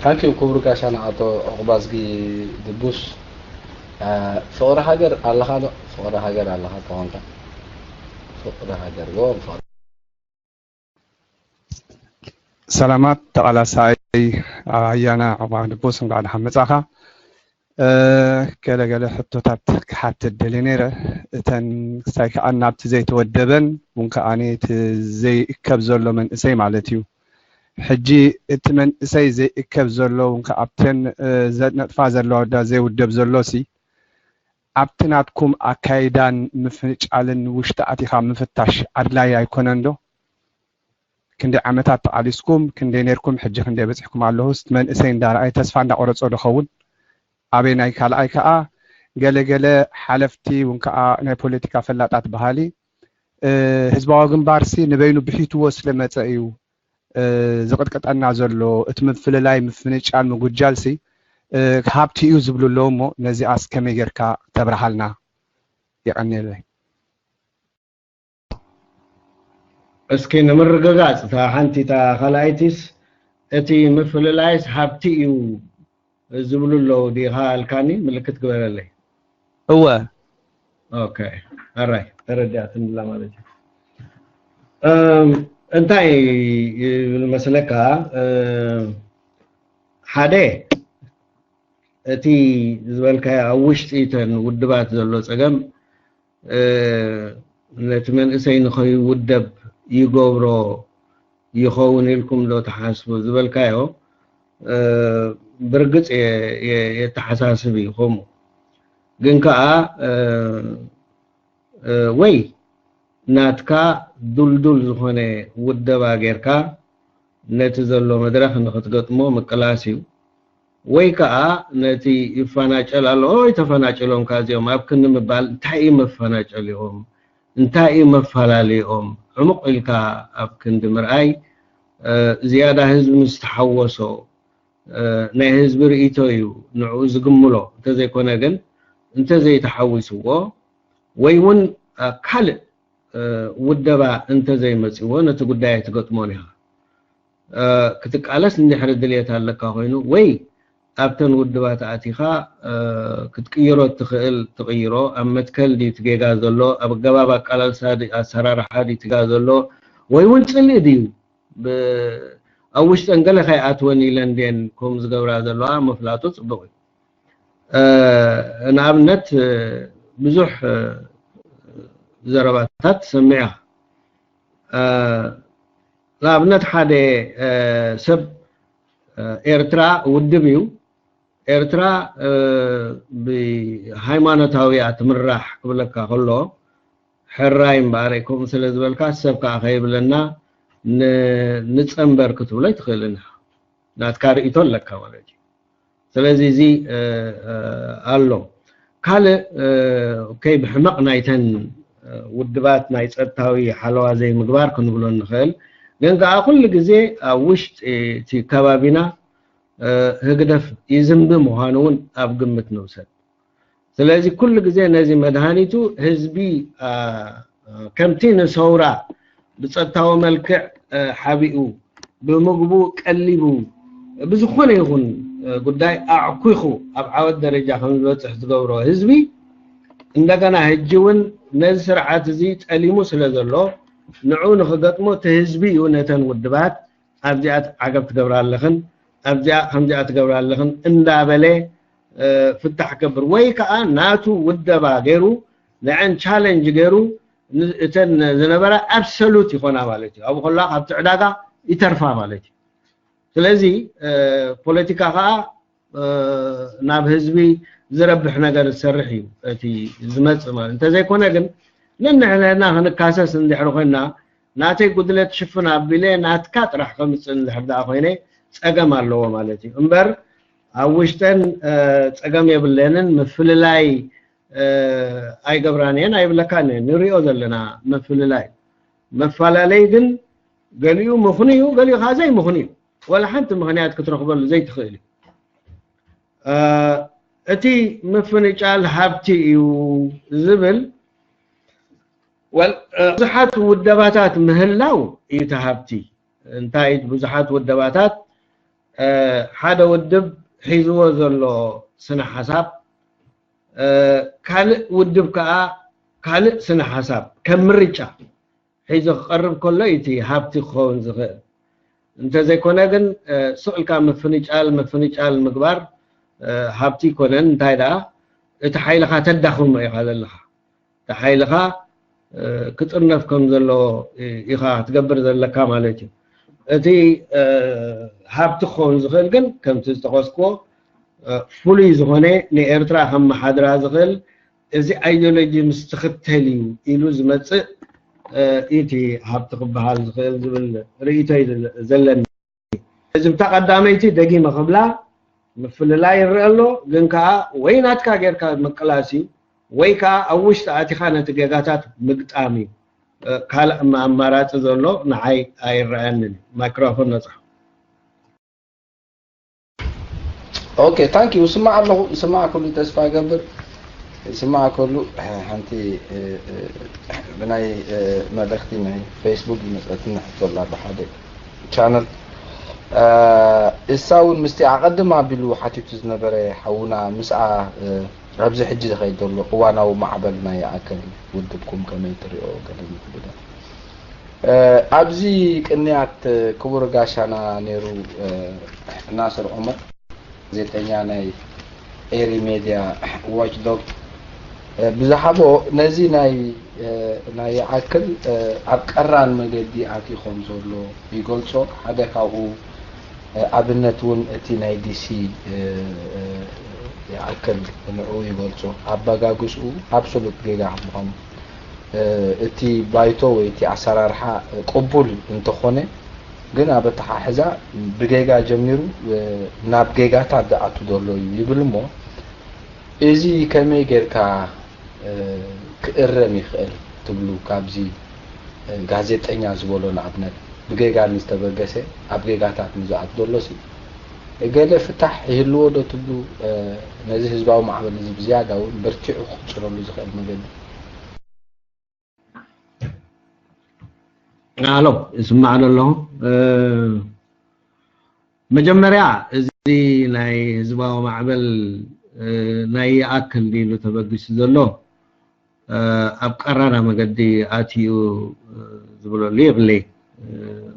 Thank you ክቡር ጋሻና ኣቶ ዑቕባዝጊ ድቡስ። ፍቕሪ ሃገር ኣለኻ ዶ? ፍቕሪ ሃገር ኣለኻ ተኾንካ ፍቕሪ ሃገር ጎ ፍቕሪ ሰላማት ተቓላሳይ ኣያና ዑቕባ ድቡስ፣ እንኳዕ ደሓን መጻኻ። ገለገለ ሕቶታት ክሓትት ደልየ ነይረ። እተን ክሳይ ከኣ ናብቲ ዘይተወደበን እውን ከኣ እቲ ዘይእከብ ዘሎ መንእሰይ ማለት እዩ። ሕጂ እቲ መንእሰይ ዘይእከብ ዘሎ እውን ከኣ ኣብተን ዘነጥፋ ዘለዋ ወዳ ዘይውደብ ዘሎ ሲ ኣብቲ ናትኩም ኣካይዳን ምፍንጫልን ውሽጢ ኣቲኻ ምፍታሽ ኣድላይ ኣይኮነን ዶ? ክንደይ ዓመታት ተቓሊስኩም፣ ክንደይ ነርኩም፣ ሕጂ ክንደይ በጺሕኩም ኣለኹስ፣ መንእሰይ እንዳረኣየ ተስፋ እንዳቆረጾ ዶ ኸውን? ኣበይ ናይ ካልኣይ ከኣ ገለገለ ሓለፍቲ እውን ከኣ ናይ ፖለቲካ ፈላጣት በሃሊ ህዝባዊ ግንባርሲ ንበይኑ ብሒትዎ ስለመጸ እዩ ዝቕጥቅጠና ዘሎ፣ እቲ ምፍልላይ ምፍንጫል ምጉጃልሲ ሃብቲ እዩ ዝብሉ ኣለዉ እሞ ነዚኣስ ከመይ ጌርካ ተብርሃልና? የቐንየለይ። እስኪ ንምርግጋፅ እታ ሓንቲ እታ ካልኣይቲስ እቲ ምፍልላይስ ሃብቲ እዩ ዝብሉ ኣለዉ ዲኻ ኣልካኒ ምልክት ግበረለይ። እወ ኦኬ ኣራይ ተረዲኣትንላ ማለት እዩ። እም፣ እንታይ ይብል መስለካ? እም፣ ሓደ እቲ ዝበልካዮ ኣብ ውሽጢ እተን ውድባት ዘሎ ፀገም ነቲ መንእሰይ ንኸይውደብ ይገብሮ ይኸውን ኢልኩም ዶ ትሓስቡ ዝበልካዮ ብርግፅ የተሓሳስብ እዩ። ከምኡ ግን ከዓ ወይ ናትካ ዱልዱል ዝኾነ ውደባ ጌርካ ነቲ ዘሎ መድረኽ ንኽትገጥሞ ምቅላስ እዩ። ወይ ከዓ ነቲ ይፈናጨል ኣሎ ኦይ ተፈናጭሎም ካዚኦም ኣብ ክንዲ ምባል እንታይ እዩ መፈናጨሊኦም እንታይ እዩ መፈላለይኦም ዕሙቕ ኢልካ ኣብ ክንዲ ምርኣይ ዝያዳ ህዝቢ ምስ ተሓወሶ ናይ ህዝቢ ርእይቶ እዩ ንዕኡ ዝግምሎ እንተዘይኮነ ግን እንተዘይተሓዊስዎ ወይ እውን ካልእ ውደባ እንተዘይመፅዎ ነቲ ጉዳይ ኣይትገጥሞን ኢኻ ክትቃለስ እንድሕሪ ድልየት ኣለካ ኮይኑ ወይ ኣብተን ውድባት ኣቲኻ ክትቅይሮ እትኽእል ትቕይሮ ኣብ መትከል ድዩ ትጌጋ ዘሎ ኣብ ኣገባብ ኣቃላልሳ ኣሰራርሓ ድዩ ትጋ ዘሎ ወይ እውን ፅልኢ ድዩ ኣብ ውሽጠን ገለ ከይኣትወን ኢለን ድየን ከምኡ ዝገብራ ዘለዋ ምፍላጡ ፅቡቕ እዩ። ንኣብነት ብዙሕ ዘረባታት ትሰምዕ ኢኻ። ንኣብነት ሓደ ሰብ ኤርትራ ውድብ እዩ፣ ኤርትራ ብሃይማኖታዊ እያ ትምራሕ ክብለካ ከሎ ሕራይ እምበኣር ከምኡ ስለ ዝበልካ ሰብ ከዓ ከይብለና ንፀንበር ክትብሎ ኣይትኽእልን ኢኻ። ናትካ ርእይቶ ኣለካ ማለት እዩ። ስለዚ እዚ ኣሎ ካልእ ከይ ብሕመቕ ናይተን ውድባት ናይ ፀጥታዊ ሓለዋ ዘይምግባር ክንብሎ ንኽእል ግን ከዓ ኩሉ ግዜ ኣብ ውሽጢ እቲ ከባቢና ህግደፍ ይዝንቢ ምዃኑ እውን ኣብ ግምት ንውሰድ። ስለዚ ኩሉ ግዜ ነዚ መድሃኒቱ ህዝቢ ከምቲ ንሰውራ ብፀጥታዊ መልክዕ ሓቢኡ ብምግቡ ቀሊቡ ብዝኾነ ይኹን ጉዳይ ኣዕኩኹ ኣብ ዓወት ደረጃ ከም ዝበፅሕ ዝገብሮ ህዝቢ እንደገና ሕጂ እውን ነዚ ስርዓት እዚ ጠሊሙ ስለ ዘሎ ንዑ ንክገጥሞ እቲ ህዝቢ እዩ ነተን ውድባት ኣብዚኣ ዓገብ ትገብራ ኣለኽን ኣብዚኣ ከምዚኣ ትገብራ ኣለኽን እንዳበለ ፍታሕ ገብር ወይ ከዓ ናቱ ውደባ ገይሩ ንዐን ቻለንጅ ገይሩ እተን ዝነበራ ኣብሰሉት ይኾና ማለት እዩ። ኣብኡ ከላ ካብቲ ዕዳጋ ይተርፋ ማለት እዩ። ስለዚ ፖለቲካ ከዓ ናብ ህዝቢ ዝረብሕ ነገር ዝሰርሕ እዩ እቲ ዝመፅእ ማለት እንተዘይኮነ ግን ነንሕድሕድና ክንካሰስ እንድሕሪ ኮይንና ናተይ ጉድለት ሽፍን ኣቢለ ናትካ ጥራሕ ከምፅእ እንድሕር ደኣ ኮይነ ፀገም ኣለዎ ማለት እዩ እምበር ኣብ ውሽጠን ፀገም የብለንን ምፍልላይ ኣይገብራን እየን ኣይብለካን እየ ንሪኦ ዘለና ምፍልላይ መፈላለይ ግን ገሊኡ ምኽኑ እዩ ገሊኡ ከዓ ዘይምኽኑ እዩ ወላ ሓንቲ ምኽንያት ክትረኽበሉ ዘይትኽእል እዩ እቲ ምፍንጫል ሃብቲ እዩ ዝብል ብዙሓት ውደባታት ምህላው እዩ እቲ ሃብቲ እንታይ ብዙሓት ውደባታት ሓደ ውድብ ሒዝዎ ዘሎ ስነ ሓሳብ፣ ካልእ ውድብ ከኣ ካልእ ስነ ሓሳብ ከም ምርጫ ሒዙ ክቐርብ ከሎ እቲ ሃብቲ ክኸውን ዝኽእል። እንተዘይኮነ ግን ስቕ ኢልካ ምፍንጫል ምፍንጫል ምግባር ሃብቲ ይኮነን። እንታይ ደኣ እቲ ሓይልኻ ተዳኽሞ ኢኻ ዘለኻ። እቲ ሓይልኻ ክጥርነፍ ከም ዘለዎ ኢኻ ክትገብር ዘለካ ማለት እዩ። እቲ ሃብቲ ክኸውን ዝኽእል ግን ከምቲ ዝጠቐስክዎ ፍሉይ ዝኾነ ንኤርትራ ከመሓድራ ዝኽእል እዚ ኣይዲዮሎጂ ምስ ትኽተል እዩ ኢሉ ዝመጽእ እቲ ሃብቲ ክበሃል ዝኽእል ዝብል ርእይቶ እዩ ዘለኒ። እዚ ብታ ቀዳመይቲ ደጊመ ክብላ ምፍልላይ ይረአ ኣሎ፣ ግን ከኣ ወይ ናትካ ጌርካ ምቅላስ እዩ ወይ ከኣ ኣብ ውሽጢ ኣቲኻ ነቲ ጌጋታት ምግጣም እዩ። ካልእ ኣማራጺ ዘሎ ንዓይ ኣይረኣየንን። ማይክሮፎን ነጻ። ኦኬ ታንክ ዩ። ይስማዕ ኣለኹ፣ ይስማዕ ከሉ ተስፋ ይገብር። ይስማዕ ከሉ ሓንቲ ብናይ መልእኽቲ ናይ ፌስቡክ ይመፀትኒ ሕቶ ኣላ ብሓደ ቻነል እሳ እውን ምስቲ ኣቐድም ኣቢሉ ሓቲቱ ዝነበረ ሓውና ምስኣ ኣብዚ ሕጂ ዝኸይድ ዘሎ እዋናዊ ማዕበል ናይ ይኣክል ውድብኩም ከመይ ትሪኦ ገለ ንክብለ ኣብዚ ቅንያት ክቡር ጋሻና ነይሩ ናስር ዑመር ጋዜጠኛ ናይ ኤሪ ሜድያ ዋች ዶግ ብዝሃቦ ነዚ ናይ ናይ ይኣክል ኣብ ቀራን መገዲ ኣትዩ ከም ዘሎ ይገልጾ። ሓደ ካብኡ ኣብነት እውን እቲ ናይ ዲሲ ይኣክል ንዕኡ ይገልጾ። ኣበጋግስኡ ኣብሶሉት ጌጋ ምዃኑ እቲ ባይቶ ወይ እቲ ኣሰራርሓ ቅቡል እንተኾነ ግን ኣብ ኣተሓሕዛ ብጌጋ ጀሚሩ ናብ ጌጋታት ዝኣቱ ዘሎ እዩ ይብል እሞ እዚ ከመይ ጌርካ ክእረም ይኽእል ትብሉ? ካብዚ ጋዜጠኛ ዝበሎ ንኣብነት ብጌጋ ንዝተበገሰ ኣብ ጌጋታት ንዝኣቱ ዘሎ ሲ ገለ ፍታሕ ይህልዎ ዶ ትብሉ? ነዚ ህዝባዊ ማዕበል እዚ ብዝያዳ እውን በርቲዑ ክቕጽለሉ ዝኽእል መገዲ ኣሎ ይስማዕ ዶ ኣለኹ? መጀመርያ እዚ ናይ ህዝባዊ ማዕበል ናይ ይኣክል ኢሉ ተበጊሱ ዘሎ ኣብ ቀራና መገዲ ኣትዩ ዝብለሉ የብለይ።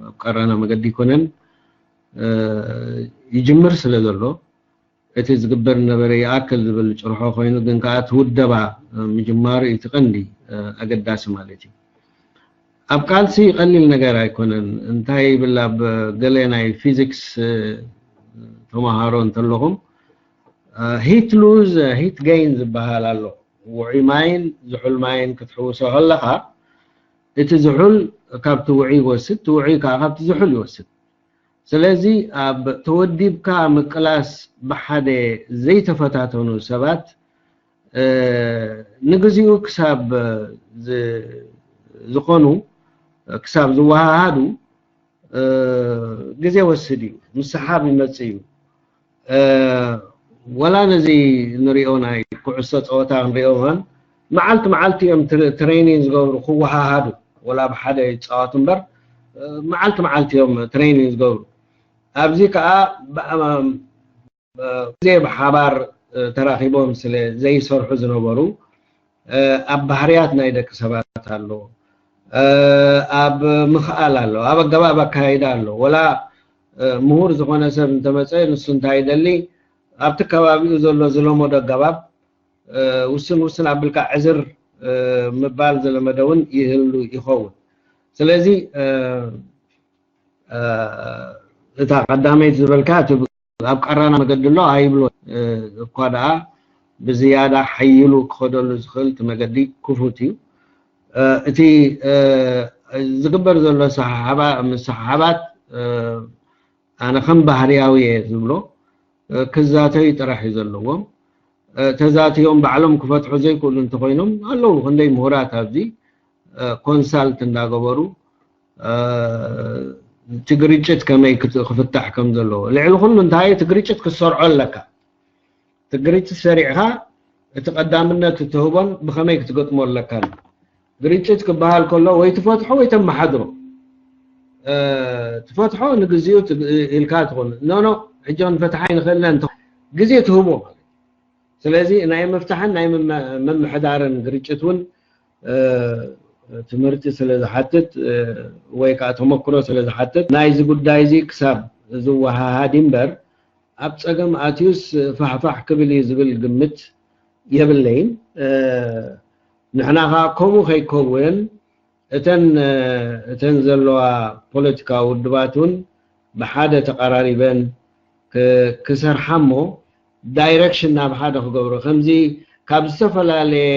ኣብ ቀራና መገዲ ይኮነን ይጅምር ስለ ዘሎ እቲ ዝግበር ነበረ ይኣክል ዝብል ጭርሖ ኮይኑ ግን ከዓ እቲ ውደባ ምጅማሩ እቲ ቀንዲ ኣገዳሲ ማለት እዩ። ኣብ ቃልሲ ቀሊል ነገር ኣይኮነን። እንታይ ይብል ኣብ ገለ ናይ ፊዚክስ ተመሃሮ እንተለኹም ሂት ሉዝ ሂት ገይን ዝበሃል ኣሎ። ውዑይ ማይን ዝሑል ማይን ክትሕውሶ ከለኻ እቲ ዝሑል ካብቲ ውዑይ ይወስድ፣ እቲ ውዑይ ከዓ ካብቲ ዝሑል ይወስድ። ስለዚ ኣብ ተወዲብካ ምቅላስ ብሓደ ዘይተፈታተኑ ሰባት ንግዚኡ ክሳብ ዝኾኑ ክሳብ ዝወሃሃዱ ግዜ ወስድ እዩ። ምስሓብ ይመጽእ እዩ። ወላ ነዚ ንሪኦ ናይ ኩዕሶ ፀወታ ክንሪኦ ን መዓልቲ መዓልቲ እዮም ትሬኒን ዝገብሩ ክወሃሃዱ ወላ ብሓደ ይፃወቱ እምበር መዓልቲ መዓልቲ እዮም ትሬኒን ዝገብሩ። ኣብዚ ከዓ ግዜ ብሓባር ተራኺቦም ስለ ዘይሰርሑ ዝነበሩ ኣብ ባህርያት ናይ ደቂ ሰባት ኣሎ፣ ኣብ ምኽኣል ኣሎ፣ ኣብ ኣገባብ ኣካይዳ ኣሎ። ወላ ምሁር ዝኾነ ሰብ እንተመፀ ንሱ እንታይ ይደሊ ኣብቲ ከባቢኡ ዘሎ ዝለመዶ ኣገባብ ውስን ውስን ኣቢልካ ዕዝር ምባል ዝለመደ እውን ይህሉ ይኸውን። ስለዚ እታ ቀዳመይቲ ዝበልካ እቲ ኣብ ቀራና መገዲ ኣሎ ኣይብሎ እኳ ደኣ ብዝያዳ ሓይሉ ክኸደሉ ዝኽእል እቲ መገዲ ክፉት እዩ። እቲ ዝግበር ዘሎ ሰሓሓባ- ምስሕሓባት ኣነ ከም ባህርያዊ እየ ዝብሎ ክዛተዩ ጥራሕ እዩ ዘለዎም። ተዛትዮም ባዕሎም ክፈትሑ ዘይክእሉ እንተኮይኖም ኣለዉ ክንደይ ምሁራት ኣብዚ ኮንሳልት እንዳገበሩ እቲ ግርጭት ከመይ ክፍታሕ ከም ዘለዎ ልዕሊ ኩሉ እንታይ እቲ ግርጭት ክትሰርዖ ኣለካ። እቲ ግርጭት ሰሪዕካ እቲ ቀዳምነት እትህቦን ብከመይ ክትገጥሞ ኣለካ። ግርጭት ክበሃል ከሎ ወይ ትፈትሖ ወይ ተመሓድሮ። ትፈትሖ ንግዚኡ ኢልካ ትኾን ኖኖ ሕጂ ክንፈትሓ ይንኽእልና እንተ ግዜ ትህቦ ማለት። ስለዚ ናይ ምፍታሕን ናይ ምምሕዳርን ግርጭት እውን ትምህርቲ ስለ ዝሓትት ወይ ከዓ ተመክሮ ስለ ዝሓትት ናይዚ ጉዳይ እዚ ክሳብ ዝወሃሃድ እምበር ኣብ ፀገም ኣትዩስ ፋሕፋሕ ክብል እዩ ዝብል ግምት የብለይን። ንሕና ከዓ ከምኡ ከይከውን እተን እተን ዘለዋ ፖለቲካዊ ውድባት እውን ብሓደ ተቐራሪበን ክሰርሓ እሞ ዳይረክሽን ናብ ሓደ ክገብሮ ከምዚ ካብ ዝተፈላለየ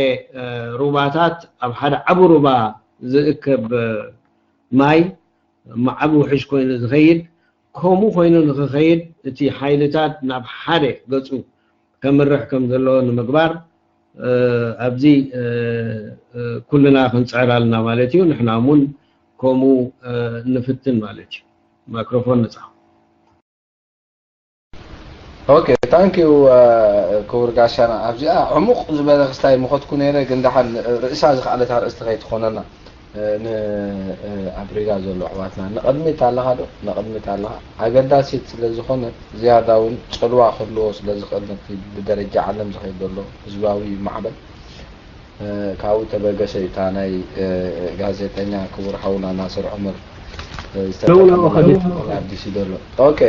ሩባታት ኣብ ሓደ ዓቢ ሩባ ዝእከብ ማይ ማዕብ ውሕሽ ኮይኑ ዝኸይድ ከምኡ ኮይኑ ንክኸይድ እቲ ሓይልታት ናብ ሓደ ገፁ ከምርሕ ከም ዘለዎ ንምግባር ኣብዚ ኩልና ክንፅዕር ኣለና ማለት እዩ። ንሕና እውን ከምኡ ንፍትን ማለት እዩ። ማይክሮፎን ነፃ። ኦኬ ታንክ ዩ ክቡር ጋሻና። ኣብዚኣ ዕሙቕ ዝበለ ክስታይ ምኸትኩ ነይረ፣ ግን ደሓን ርእሳ ዝኸኣለት ኣርእስቲ ከይትኾነና ንኣብሪዳ ዘሎ ኣሕዋትና ንቕድሚት ኣለኻ ዶ ንቕድሚት ኣለኻ ኣገዳሲት ስለ ዝኾነ ዝያዳ እውን ፅልዋ ክህልዎ ስለ ዝኽእል ነቲ ብደረጃ ዓለም ዝኸይድ ዘሎ ህዝባዊ ማዕበል ካብኡ ተበገሰ እዩ እታ ናይ ጋዜጠኛ ክቡር ሓውና ናስር ዑመር ዝተጠቀመ ኣዲስ እዩ ዘሎ። ኦኬ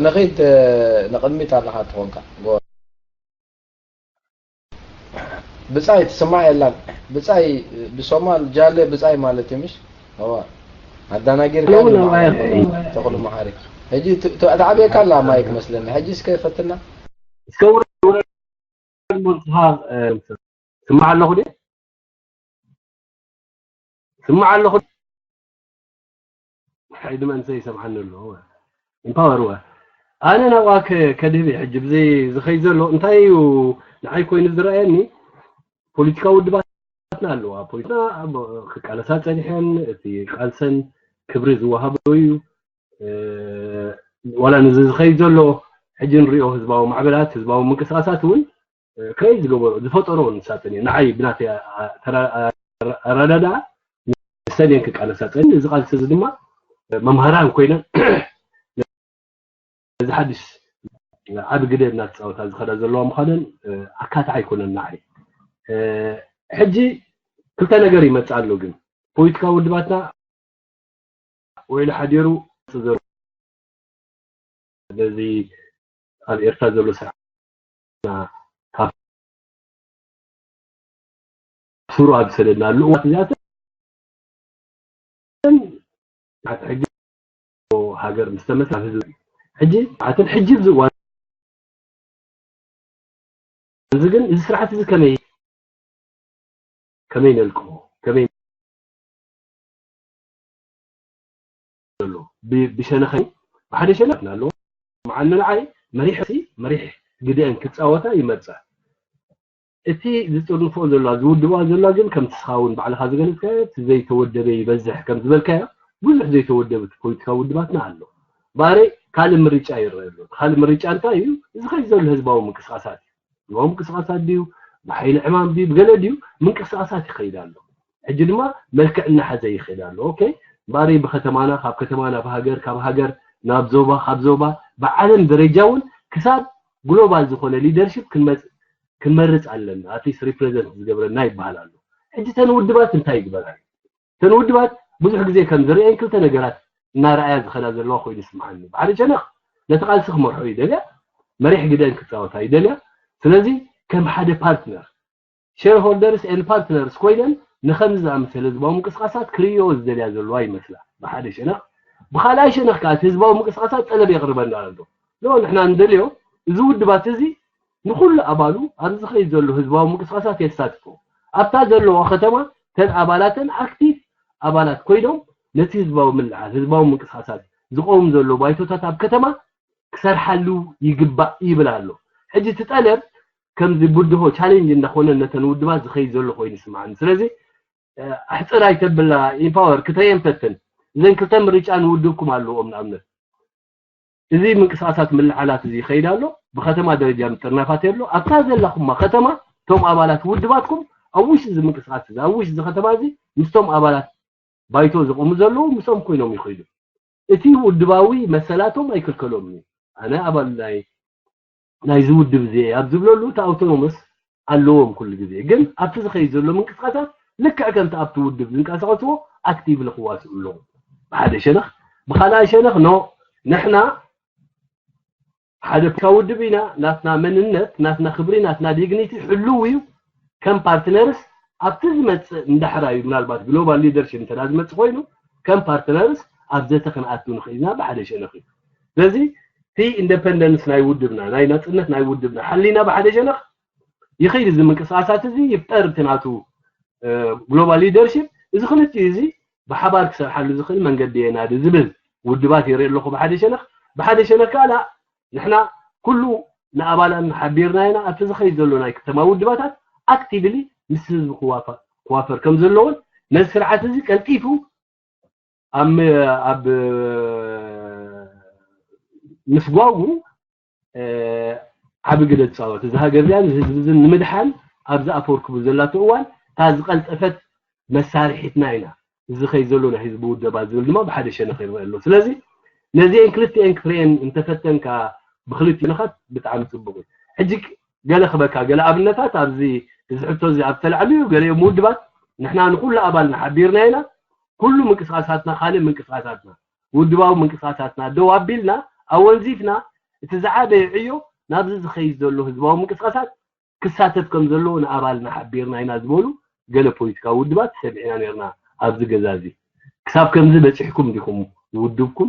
ንኸይድ ንቕድሚት ኣለኻ ትኾንካ ብጻይ ትስማዕ የላን ብጻይ ብሶማል ጃለ ብጻይ ማለት እዩ ምሽ እዋ ኣዳናጊርካ ተኽሉ መሓሪ ሕጂ ተዕብየካ ኣላ ማይክ መስለኒ ሕጂ እስከ ፈትና እስከ ውረድ ውረድ ሞንትኻ ስማዕ ኣለኹ ዲ ስማዕ ኣለኹ ሓይዲ መንሰ ይሰምዓኒ ኣሎ ኢምፓወር ወ ኣነ ናብኣ ከድህብ ሕጂ ብዚ ዝኸይ ዘሎ እንታይ እዩ ንዓይ ኮይኑ ዝረኣየኒ ፖለቲካዊ ውድባትና ኣለዋ ፖለቲካ ክቃለሳ ፀኒሐን እቲ ቃልሰን ክብሪ ዝወሃቦ እዩ ዋላ ንዚ ዝኸይድ ዘሎ ሕጂ ንሪኦ ህዝባዊ ማዕበላት ህዝባዊ ምንቅስቃሳት እውን ክሬት ዝገበሮ ዝፈጠሮ ንሳተን እዩ ንዓይ ብናተይ ኣረዳድኣ ንሰን እየን ክቃለሳ ፀኒ እዚ ቃልሲ እዚ ድማ መምሃራን ኮይነን ነዚ ሓድሽ ዓቢ ግደ እናተፃወታ ዝኸዳ ዘለዋ ምዃነን ኣካትዓ ኣይኮነን ንዓይ ሕጂ ክልተ ነገር ይመፅእ ኣሎ ግን ፖለቲካዊ ውድባትና ውዒሉ ሓዲሩ ዘሎ ነዚ ኣብ ኤርትራ ዘሎ ስርዓት ካብ ስሩ ኣብ ዝሰደድናሉ እዋት እዚኣተን ስርዓት ሕጊ ሃገር ምስ ተመስረት ኣብ ህዝቢ ሕጂ ኣተን ሕጂ ኣብዚ እዋን እዚ ግን እዚ ስርዓት እዚ ከመይ ከመይ ነልቅሞ ከመይ ዘሎ ብሸነኸይ ብሓደ ሸነኽ ናሎ መዓል ንዓይ መሪሕ መሪሕ ግደአን ክፃወታ ይመርፃ እቲ ዝፅርንፎ ዘሎ ዝውድባ ዘሎ ግን ከምቲ ስኻ እውን ባዕልኻ ዝገለፅካዮ እቲ ዘይተወደበ ይበዝሕ ከም ዝበልካዮ ብዙሕ ዘይተወደበ ፖለቲካዊ ውድባትና ኣሎ ባረይ ካልእ ምርጫ ይረአ ኣሎ ካልእ ምርጫ እንታይ እዩ እዚ ከዚ ዘሎ ህዝባዊ ምንቅስቃሳት እዩ ህዝባዊ ምንቅስቃሳት ድዩ ብሓይሊ ዕማም ድዩ ብገለ ድዩ ምንቅስቃሳት ይኸይድ ኣሎ ሕጂ ድማ መልክዕ እናሓዘ ይኸይድ ኣሎ ኦኬ ባሪ ብከተማና ካብ ከተማ ናብ ሃገር ካብ ሃገር ናብ ዞባ ካብ ዞባ ብዓለም ደረጃ እውን ክሳብ ግሎባል ዝኾነ ሊደርሽፕ ክንመርፅ ኣለና ኣትሊስት ሪፕሬዘንት ዝገብረና ይበሃል ኣሎ ሕጂ ተን ውድባት እንታይ ይግበራ ተን ውድባት ብዙሕ ግዜ ከም ዝርእየን ክልተ ነገራት እናረኣያ ዝኸዳ ዘለዋ ኮይኑ ይስምዓኒ ብሓደ ሸነኽ ነቲ ቃልሲ ክመርሖ ይደልያ መሪሕ ግደን ክፃወታ ይደልያ ስለዚ ከም ሓደ ፓርትነር ሼርሆልደርስ ኤን ፓርትነርስ ኮይነን ንኸምዚ ዝኣመሰለ ህዝባዊ ምንቅስቃሳት ክርእዮ ዝደልያ ዘለዋ ይመስላ ብሓደ ሸነኽ ብካልኣይ ሸነኽ ከዓ እቲ ህዝባዊ ምንቅስቃሳት ጠለብ የቕርበና ኣሎ ሎ ንሕና ንደልዮ እዚ ውድባት እዚ ንኹሉ ኣባሉ ኣብዚ ዝኸይድ ዘሎ ህዝባዊ ምንቅስቃሳት የሳትፎ ኣብታ ዘለዋ ከተማ ተን ኣባላተን ኣክቲቭ ኣባላት ኮይኖም ነቲ ህዝባዊ ምልዓል ህዝባዊ ምንቅስቃሳት ዝቀውም ዘሎ ባይቶታት ኣብ ከተማ ክሰርሓሉ ይግባእ ይብል ኣሎ ሕጂ እቲ ጠለብ ከምዚ ብድሆ ቻሌንጅ እንዳኾነ ነተን ውድባት ዝኸይድ ዘሎ ኮይኑ ይስምዓኒ ስለዚ ኣሕፅር ኣይተብላ ኢምፓወር ክተየን ፈትን እዘን ክልተ ምርጫ ንውድብኩም ኣለዎም ንኣብነት እዚ ምንቅስቃሳት ምልዓላት እዚ ይኸይድ ኣሎ ብከተማ ደረጃ ምጥርናፋት የሎ ኣብታ ዘለኹማ ከተማ እቶም ኣባላት ውድባትኩም ኣብ ውሽጢ እዚ ምንቅስቃስ እዚ ኣብ ውሽጢ እዚ ከተማ እዚ ምስቶም ኣባላት ባይቶ ዘቆሙ ዘለዉ ምስኦም ኮይኖም ይኸይዱ እቲ ውድባዊ መሰላቶም ኣይክልከሎምን እዩ። ኣነ ኣባል ናይ ናይዚ ውድብ እዚ እየ ኣብ ዝብለሉ እቲ ኣውቶኖመስ ኣለዎም ኩሉ ግዜ። ግን ኣብቲ ዝኸይድ ዘሎ ምንቅስቃሳት ልክዕ ከምቲ ኣብቲ ውድብ ዝንቀሳቀስዎ ኣክቲቭሊ ክዋስኡ ኣለዎም። ብሓደ ሸነኽ፣ ብኻልኣይ ሸነኽ ኖ ንሕና ሓደ ፖለቲካ ውድብ ኢና፣ ናትና መንነት፣ ናትና ክብሪ፣ ናትና ዲግኒቲ ሕልው እዩ። ከም ፓርትነርስ ኣብቲ ዝመፅእ እንዳሕራዩ ምናልባት ግሎባል ሊደርሽፕ እንተ ዝመፅእ ኮይኑ ከም ፓርትነርስ ኣብ ዘተ ክንኣቱ ንኽእል ኢና ብሓደ ሸነኽ እዩ። ስለዚ እቲ ኢንደፐንደንስ ናይ ውድብና ናይ ናፅነት ናይ ውድብና ሓሊና ብሓደ ሸነኽ ይኸይድ እዚ ምንቅስቃሳት እዚ ይፍጠር እቲ ናቱ ግሎባል ሊደርሽፕ እዚ ክልቲኡ እዚ ብሓባር ክሰርሓሉ ዝኽእል መንገዲ የናዲ ዝብል ውድባት ይርኢ ኣለኹ ብሓደ ሸነኽ። ብሓደ ሸነኽ ከዓ ንሕና ኩሉ ንኣባላትና ሓቢርና ኢና ኣብቲ ዝኸይድ ዘሎ ናይ ከተማ ውድባታት ኣክቲቭሊ ምስ ህዝቢ ክዋፈር ከም ዘለዎን ነዚ ስርዓት እዚ ቀልጢፉ ኣብ ኣብ ምስጓጉ ዓቢ ግደ ዝፃወት እዚ ሃገር እዚኣ ንህዝቢ እዚ ንምድሓን ኣብዚ ኣፈርክቡ ዘላቶ እዋን እታ ዝቐልጠፈት መሳርሒትና ኢና። እዚ ኸይ ዘሎ ናይ ህዝቢ ውደባ ዝብል ድማ ብሓደ ሸነኽ ይረአ ኣሎ። ስለዚ ነዚአን ክልቲአን ክትርእየን እንተፈተንካ ብክልቲኡ ሸነኻት ብጣዕሚ ፅቡቕ እዩ። ሕጂ ገለ ክበካ ገለ ኣብነታት ኣብዚ እዚ ሕቶ እዚ ኣብ ተላዕሉ እዩ። ገሊኦም ውድባት ንሕና ንኩሉ ኣባልና ሓቢርና ኢና። ኩሉ ምንቅስቃሳትና ካልእ ምንቅስቃሳትና ውድባዊ ምንቅስቃሳትና ደው ኣቢልና ኣወንዚፍና እቲ ዝዓበየ ዕዮ ናብዚ ዝኸይድ ዘሎ ህዝባዊ ምንቅስቃሳት ክሳተፍ ከም ዘለዎ ንኣባልና ሓቢርና ኢና ዝበሉ ገለ ፖለቲካዊ ውድባት ሰሚዕና ነርና ኣብዚ ገዛ እዚ። ክሳብ ከምዚ በፂሕኩም ዲኹም ውድብኩም?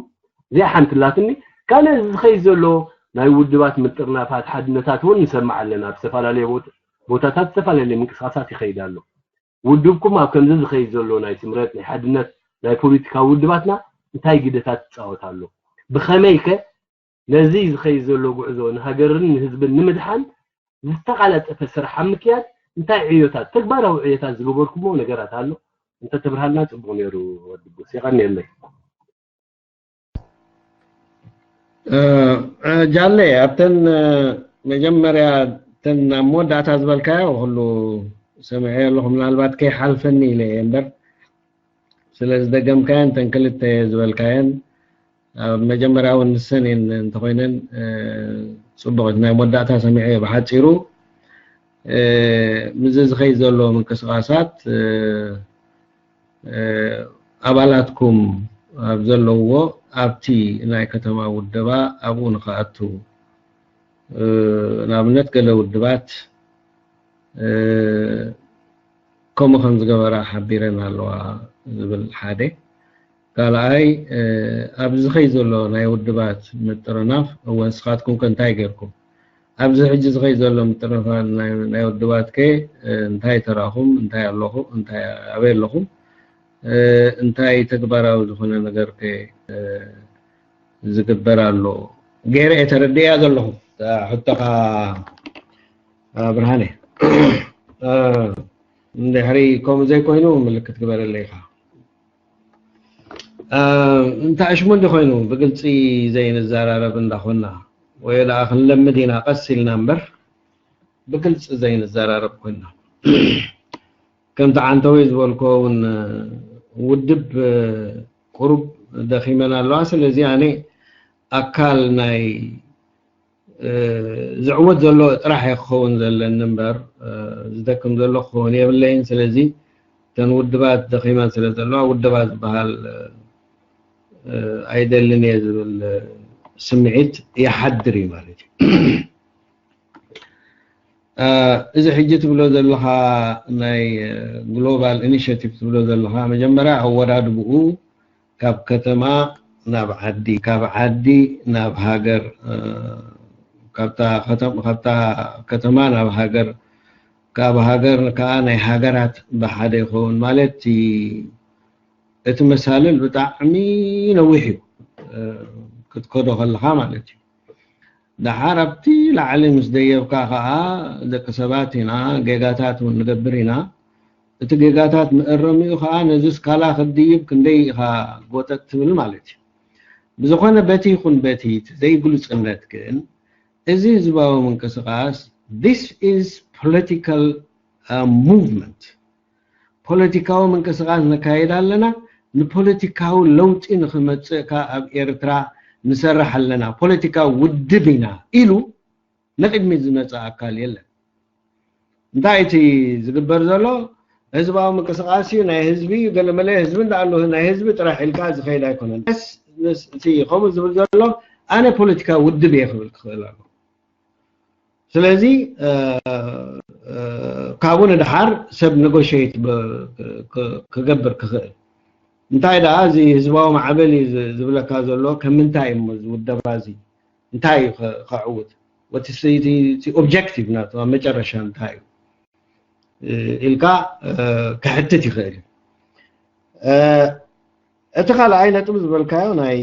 እዚኣ ሓንቲ ኣላትኒ። ካልእ እዚ ዝኸይድ ዘሎ ናይ ውድባት ምጥርናፋት ሓድነታት እውን ንሰምዕ ኣለና። ኣብ ዝተፈላለዩ ቦታታት ዝተፈላለየ ምንቅስቃሳት ይኸይድ ኣሎ። ውድብኩም ኣብ ከምዚ ዝኸይድ ዘሎ ናይ ስምረት ናይ ሓድነት ናይ ፖለቲካዊ ውድባትና እንታይ ግደታት ትፃወት ኣሎ? ብኸመይ ከ ነዚ ዝኸይድ ዘሎ ጉዕዞ ንሃገርን ንህዝብን ንምድሓን ዝተቓላጠፈ ስራሕ ኣብ ምክያድ እንታይ ዕዮታት ተግባራዊ ዕዮታት ዝገበርኩሞ ነገራት ኣሎ? እንተተብርሃልና ፅቡቕ ነይሩ። ወዲ ቡስ የቐንየለይ። ጃለ ኣብተን መጀመርያ እተን ኣብ መወዳእታ ዝበልካዮ ኩሉ ሰሚዐ ኣለኹ። ምናልባት ከይሓልፈኒ ኢለ እየ እምበር ስለ ዝደገምካየን እተን ክልተ ዝበልካየን ኣብ መጀመርያ እውን ንሰን እየን እንተኮይነን ፅቡቅ ናይ መወዳእታ ሰሚዐ ብሓፂሩ ምዚ ዝኸይድ ዘሎ ምንቅስቃሳት ኣባላትኩም ኣብ ዘለውዎ ኣብቲ ናይ ከተማ ውደባ ኣብኡ ንክኣቱ ንኣብነት ገለ ውድባት ከምኡ ከም ዝገበራ ሓቢረን ኣለዋ ዝብል ሓደ ካልኣይ ኣብዚ ዝኸይ ዘሎ ናይ ውድባት ምጥርናፍ እወ ንስኻትኩም ከ እንታይ ገርኩም ኣብዚ ሕጂ ዝኸይ ዘሎ ምጥርናፍ ናይ ውድባት ከ እንታይ ተራኹም እንታይ ኣለኹ እንታይ ኣበይ ኣለኹም እንታይ ተግባራዊ ዝኾነ ነገር ከ ዝግበር ኣሎ ገይረ እየ ተረድእያ ዘለኹ ሕቶኻ ብርሃነ እንድሕሪ ከምኡ ዘይኮይኑ ምልክት ግበረለይ ኢኻ እንታይ ኣሽሙ እንዲ ኮይኑ ብግልፂ ዘይንዘራረብ እንዳኮና ወይ ደኣ ክንለምድ ኢና ቀስ ኢልና እምበር ብግልፂ ዘይንዘራረብ ኮይና ከምቲ ዓንተወይ ዝበልኮ እውን ውድብ ቁሩብ ደኺመን ኣለዋ ስለዚ ኣነ ኣካል ናይ ዝዕወት ዘሎ ጥራሕ እየ ክኸውን ዘለኒ እምበር ዝደክም ዘሎ ክኸውን የብለይን ስለዚ እተን ውድባት ደኺመን ስለ ዘለዋ ውደባ ዝበሃል ኣይደልን እየ ዝብል ስምዒት ይሓድር እዩ ማለት እዩ እዚ ሕጂ ትብሎ ዘለኻ ናይ ግሎባል ኢኒሽቲቭ ትብሎ ዘለኻ መጀመርያ ኣወዳድብኡ ካብ ከተማ ናብ ዓዲ ካብ ዓዲ ናብ ሃገር ካብታ ከተማ ናብ ሃገር ካብ ሃገር ከዓ ናይ ሃገራት ብሓደ ይኸውን ማለት እቲ መሳልል ብጣዕሚ ነዊሕ እዩ ክትከዶ ከለካ ማለት እዩ ደሓር ኣብቲ ላዕሊ ምስ ደየብካ ከዓ ደቂ ሰባት ኢና ጌጋታት እውን ንገብር ኢና እቲ ጌጋታት ምእረሚኡ ከዓ ነዚ ስካላ ክትድይብ ክንደይ ኢካ ጎጠጥ ትብል ማለት እዩ ብዝኾነ በቲ ይኹን በቲ ዘይግሉፅነት ግን እዚ ህዝባዊ ምንቅስቃስ this is political movement ፖለቲካዊ ምንቅስቃስ ነካይድ ኣለና ንፖለቲካዊ ለውጢ ንክመፅእ ከኣ ኣብ ኤርትራ ንሰርሕ ኣለና፣ ፖለቲካዊ ውድብ ኢና ኢሉ ንቅድሚት ዝመፅእ ኣካል የለን። እንታይ እቲ ዝግበር ዘሎ? ህዝባዊ ምንቅስቃስ እዩ፣ ናይ ህዝቢ እዩ፣ ገለመለ ህዝቢ እንዳኣሉ ናይ ህዝቢ ጥራሕ ኢልካ ዝኸይድ ኣይኮነን። በስ ምስ እቲ ከምኡ ዝብል ዘሎ ኣነ ፖለቲካዊ ውድብ እየ ክብል ክኽእል ኣሎ። ስለዚ ካብኡ ንድሓር ሰብ ነጎሽየት ክገብር ክኽእል። እንታይ ደኣ እዚ ህዝባዊ ማዕበል እዩ ዝብለካ ዘሎ? ከም ምንታይ እሞ እዚ ውደባ እዚ እንታይ እዩ ከዕውት? ወቲ ኦብጀክቲቭ ናቱ ኣብ መጨረሻ እንታይ እዩ ኢልካ ክሕትት ይኽእል እዩ። እቲ ካልኣይ ነጥብ ዝበልካዮ ናይ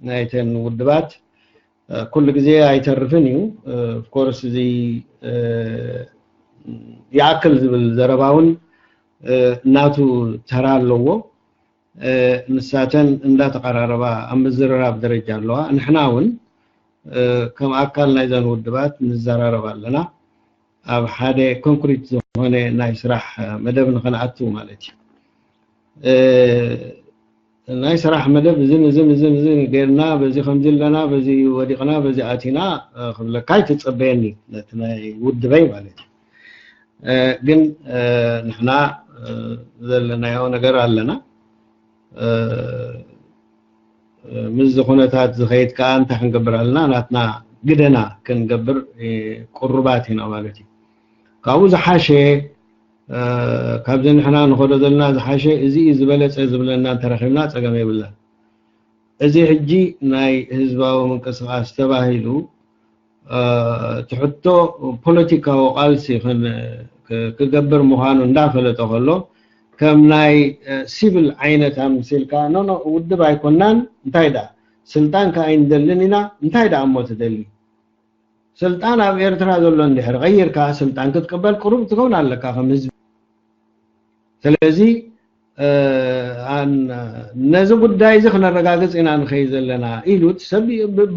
ናይተን ውድባት ኩሉ ግዜ ኣይተርፍን እዩ። ኦፍኮርስ እዚ ይኣክል ዝብል ዘረባ እውን ናቱ ተራ ኣለዎ። ንሳተን እንዳተቐራረባ ኣብ ምዝርራብ ደረጃ ኣለዋ። ንሕና እውን ከም ኣካል ናይዘን ውድባት ንዘራረብ ኣለና። ኣብ ሓደ ኮንክሪት ዝኾነ ናይ ስራሕ መደብ ንኽንኣቱ ማለት እዩ። ናይ ስራሕ መደብ እዝን እዝን እዝን እዝን ጌርና፣ በዚ ከምዚ ኣለና፣ በዚ ወዲቕና፣ በዚ ኣቲና ክብለካ ኣይትጸበየኒ፣ ነቲ ናይ ውድበይ ማለት እዩ። ግን ንሕና ዘለናዮ ነገር ኣለና። ምስዚ ኩነታት ዝኸይድ ከኣ እንታይ ክንገብር ኣለና? ናትና ግደና ክንገብር ቅሩባት ኢና ማለት እዩ። ካብኡ ዝሓሸ፣ ካብዚ ንሕና ንኸዶ ዘለና ዝሓሸ እዚ እዩ ዝበለጸ ዝብለና እንተረኺብና ጸገም የብልና። እዚ ሕጂ ናይ ህዝባዊ ምንቅስቃስ ተባሂሉ እቲ ሕቶ ፖለቲካዊ ቃልሲ ክገብር ምዃኑ እንዳፈለጠ ከሎ፣ ከም ናይ ሲቪል ዓይነት ኣምሲልካ፣ ኖ ኖ፣ ውድብ ኣይኮናን፣ እንታይ ደኣ ስልጣን ከኣ ኣይንደልን ኢና፣ እንታይ ደኣ እሞ ትደሊ? ስልጣን ኣብ ኤርትራ ዘሎ እንድሕር ቀይርካ ስልጣን ክትቅበል ቅሩብ ትኸውን ኣለካ ከም ህዝቢ። ስለዚ ነዚ ጉዳይ እዚ ክነረጋግጽ ኢና ንኸይድ ዘለና ኢሉ እቲ ሰብ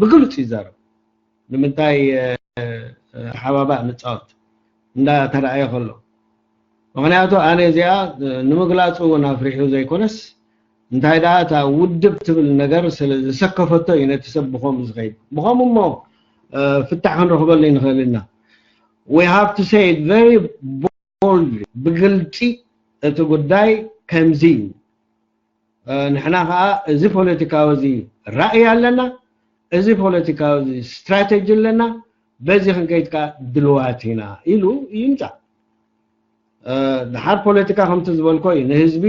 ብግልፂ ይዛረብ። ንምንታይ ሓባባእ ንፃወት እንዳተረኣየ ከሎ? ምኽንያቱ ኣነ እዚኣ ንምግላፁ እውን ኣፍሪሑ ዘይኮነስ፣ እንታይ ደኣ እታ ውድብ ትብል ነገር ስለ ዝሰከፈቶ እዩ ነቲ ሰብ ብኸምኡ ዝኸይድ። ብኸምኡ እሞ ፍታሕ ክንረኽበሉ ይንኽእል ኢና። We have to say it very boldly፣ ብግልፂ እቲ ጉዳይ ከምዚ እዩ። ንሕና ከዓ እዚ ፖለቲካዊ እዚ ራእይ ኣለና፣ እዚ ፖለቲካዊ እዚ ስትራተጂ ኣለና፣ በዚ ክንከይድ ከዓ ድልዋት ኢና ኢሉ ይምፃእ። ድሓር ፖለቲካ ከምቲ ዝበልኮ እዩ፣ ንህዝቢ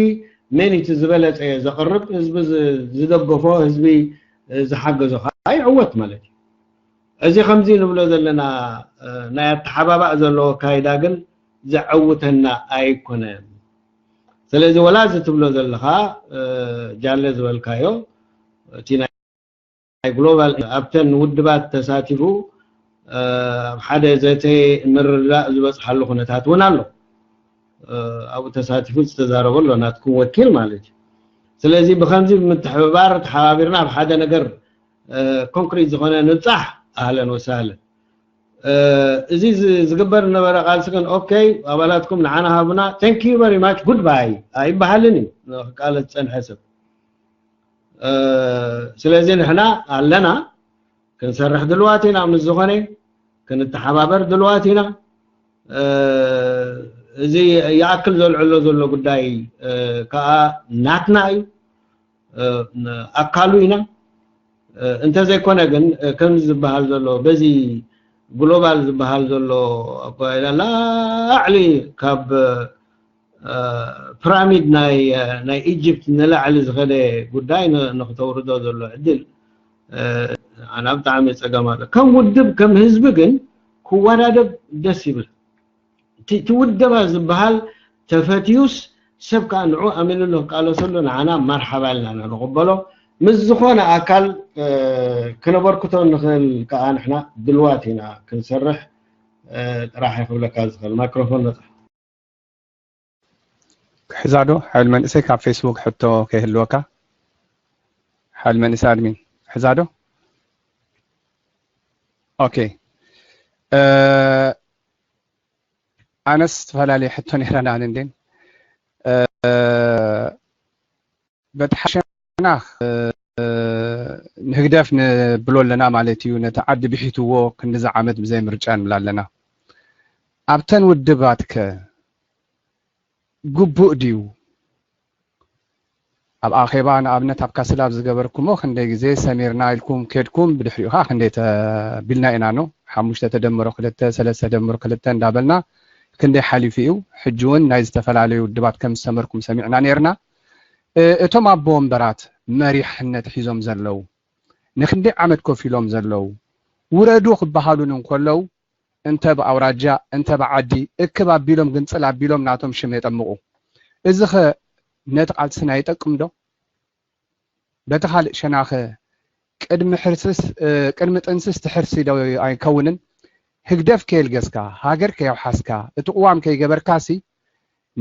መን እቲ ዝበለፀ ዘቕርብ፣ ህዝቢ ዝደገፎ፣ ህዝቢ ዝሓገዞ ከዓ ይዕወት ማለት እዩ። እዚ ከምዚ ንብሎ ዘለና ናይ ኣተሓባባእ ዘለዎ ኣካይዳ ግን ዘዐውተና ኣይኮነን። ስለዚ ወላ እዚ ትብሎ ዘለኻ ጃለ ዝበልካዮ እቲ ናይ ግሎባል ኣብተን ውድባት ተሳቲፉ ኣብ ሓደ ዘተ ምርዳእ ዝበፅሓሉ ኩነታት እውን ኣሎ። ኣብኡ ተሳቲፉ ዝተዛረበ ኣሎ ናትኩም ወኪል ማለት እዩ። ስለዚ ብከምዚ ብምትሕብባር ተሓባቢርና ኣብ ሓደ ነገር ኮንክሪት ዝኾነ ንብፃሕ ኣህለን ወሳህለን። እዚ ዝግበር ዝነበረ ቃልሲ ግን ኦኬ ኣባላትኩም ንዓና ሃቡና thank you very much good bye ኣይበሃልን እዩ። ንክቃለስ ዝፀንሐ ሰብ ስለዚ ንሕና ኣለና ክንሰርሕ ድልዋት ኢና ምስ ዝኾነ ክንተሓባበር ድልዋት ኢና። እዚ ይኣክል ዘልዕሎ ዘሎ ጉዳይ ከዓ ናትና እዩ። ኣካሉ ኢና። እንተዘይኮነ ግን ከምዚ ዝበሃል ዘሎ በዚ ግሎባል ዝበሃል ዘሎ ኣባይላ ላዕሊ ካብ ፒራሚድ ናይ ናይ ኢጅፕት ንላዕሊ ዝኸደ ጉዳይ ንክተውርዶ ዘሎ ዕድል ኣና ብጣዕሚ ፀገም ኣሎ። ከም ውድብ ከም ህዝቢ ግን ክወዳደብ ደስ ይብል። እቲ ውደባ ዝበሃል ተፈትዩስ ሰብ ከዓ ንዑ ኣሚኑሉ ክቃለሰሉ ንዓና መርሓባ ኢልና ኢና ንቕበሎ። ምስ ዝኾነ ኣካል ክነበርክቶ ንኽእል ከዓ ንሕና ድልዋት ኢና ክንሰርሕ ጥራሕ ክብለካ ዝኽእል። ማይክሮፎን ነፃ። ክሕዛዶ ሓይል መንእሰይ ካብ ፌስቡክ ሕቶ ከይህልወካ ሓይል መንእሰይ ኣድሚን ሕዛዶ። ኦኬ ኣነስ ዝተፈላለየ ሕቶ ነይረና ኣነ እንዴን በቲ ሓደ ሸነኽ ንህግደፍ ንብሎ ኣለና ማለት እዩ። ነቲ ዓዲ ብሒትዎ ክንድዚ ዓመት ብዘይ ምርጫ ንብል ኣለና። ኣብተን ውድባትከ ግቡእ ድዩ? ኣብ ኣኼባ ንኣብነት ኣብ ካስል ኣብ ዝገበርኩሞ ክንደይ ግዜ ሰሚርና ኢልኩም ከድኩም፣ ብድሕሪኡ ከዓ ክንደይ ተቢልና ኢና ነው ሓሙሽተ ተደምሮ ክልተ ሰለስተ ተደምሮ ክልተ እንዳበልና ክንደይ ሓሊፉ እዩ። ሕጂ እውን ናይ ዝተፈላለዩ ውድባት ከም ዝሰመርኩም ሰሚዕና ነርና። እቶም ኣቦ ወንበራት መሪሕነት ሒዞም ዘለዉ ንክንደይ ዓመት ኮፍ ኢሎም ዘለዉ ውረዱ ክበሃሉን እንከለዉ እንተ ብኣውራጃ እንተ ብዓዲ እክብ ኣቢሎም ግንፅል ኣቢሎም ናቶም ሽም የጠምቑ። እዚኸ ነቲ ቃልስና ይጠቅም ዶ? በቲ ካልእ ሸናኸ ቅድሚ ሕርስስ ቅድሚ ጥንስስ ትሕርሲ ዶ ኣይከውንን? ህግደፍ ከየልገስካ ሃገር ከየውሓስካ እቲ ቅዋም ከይገበርካሲ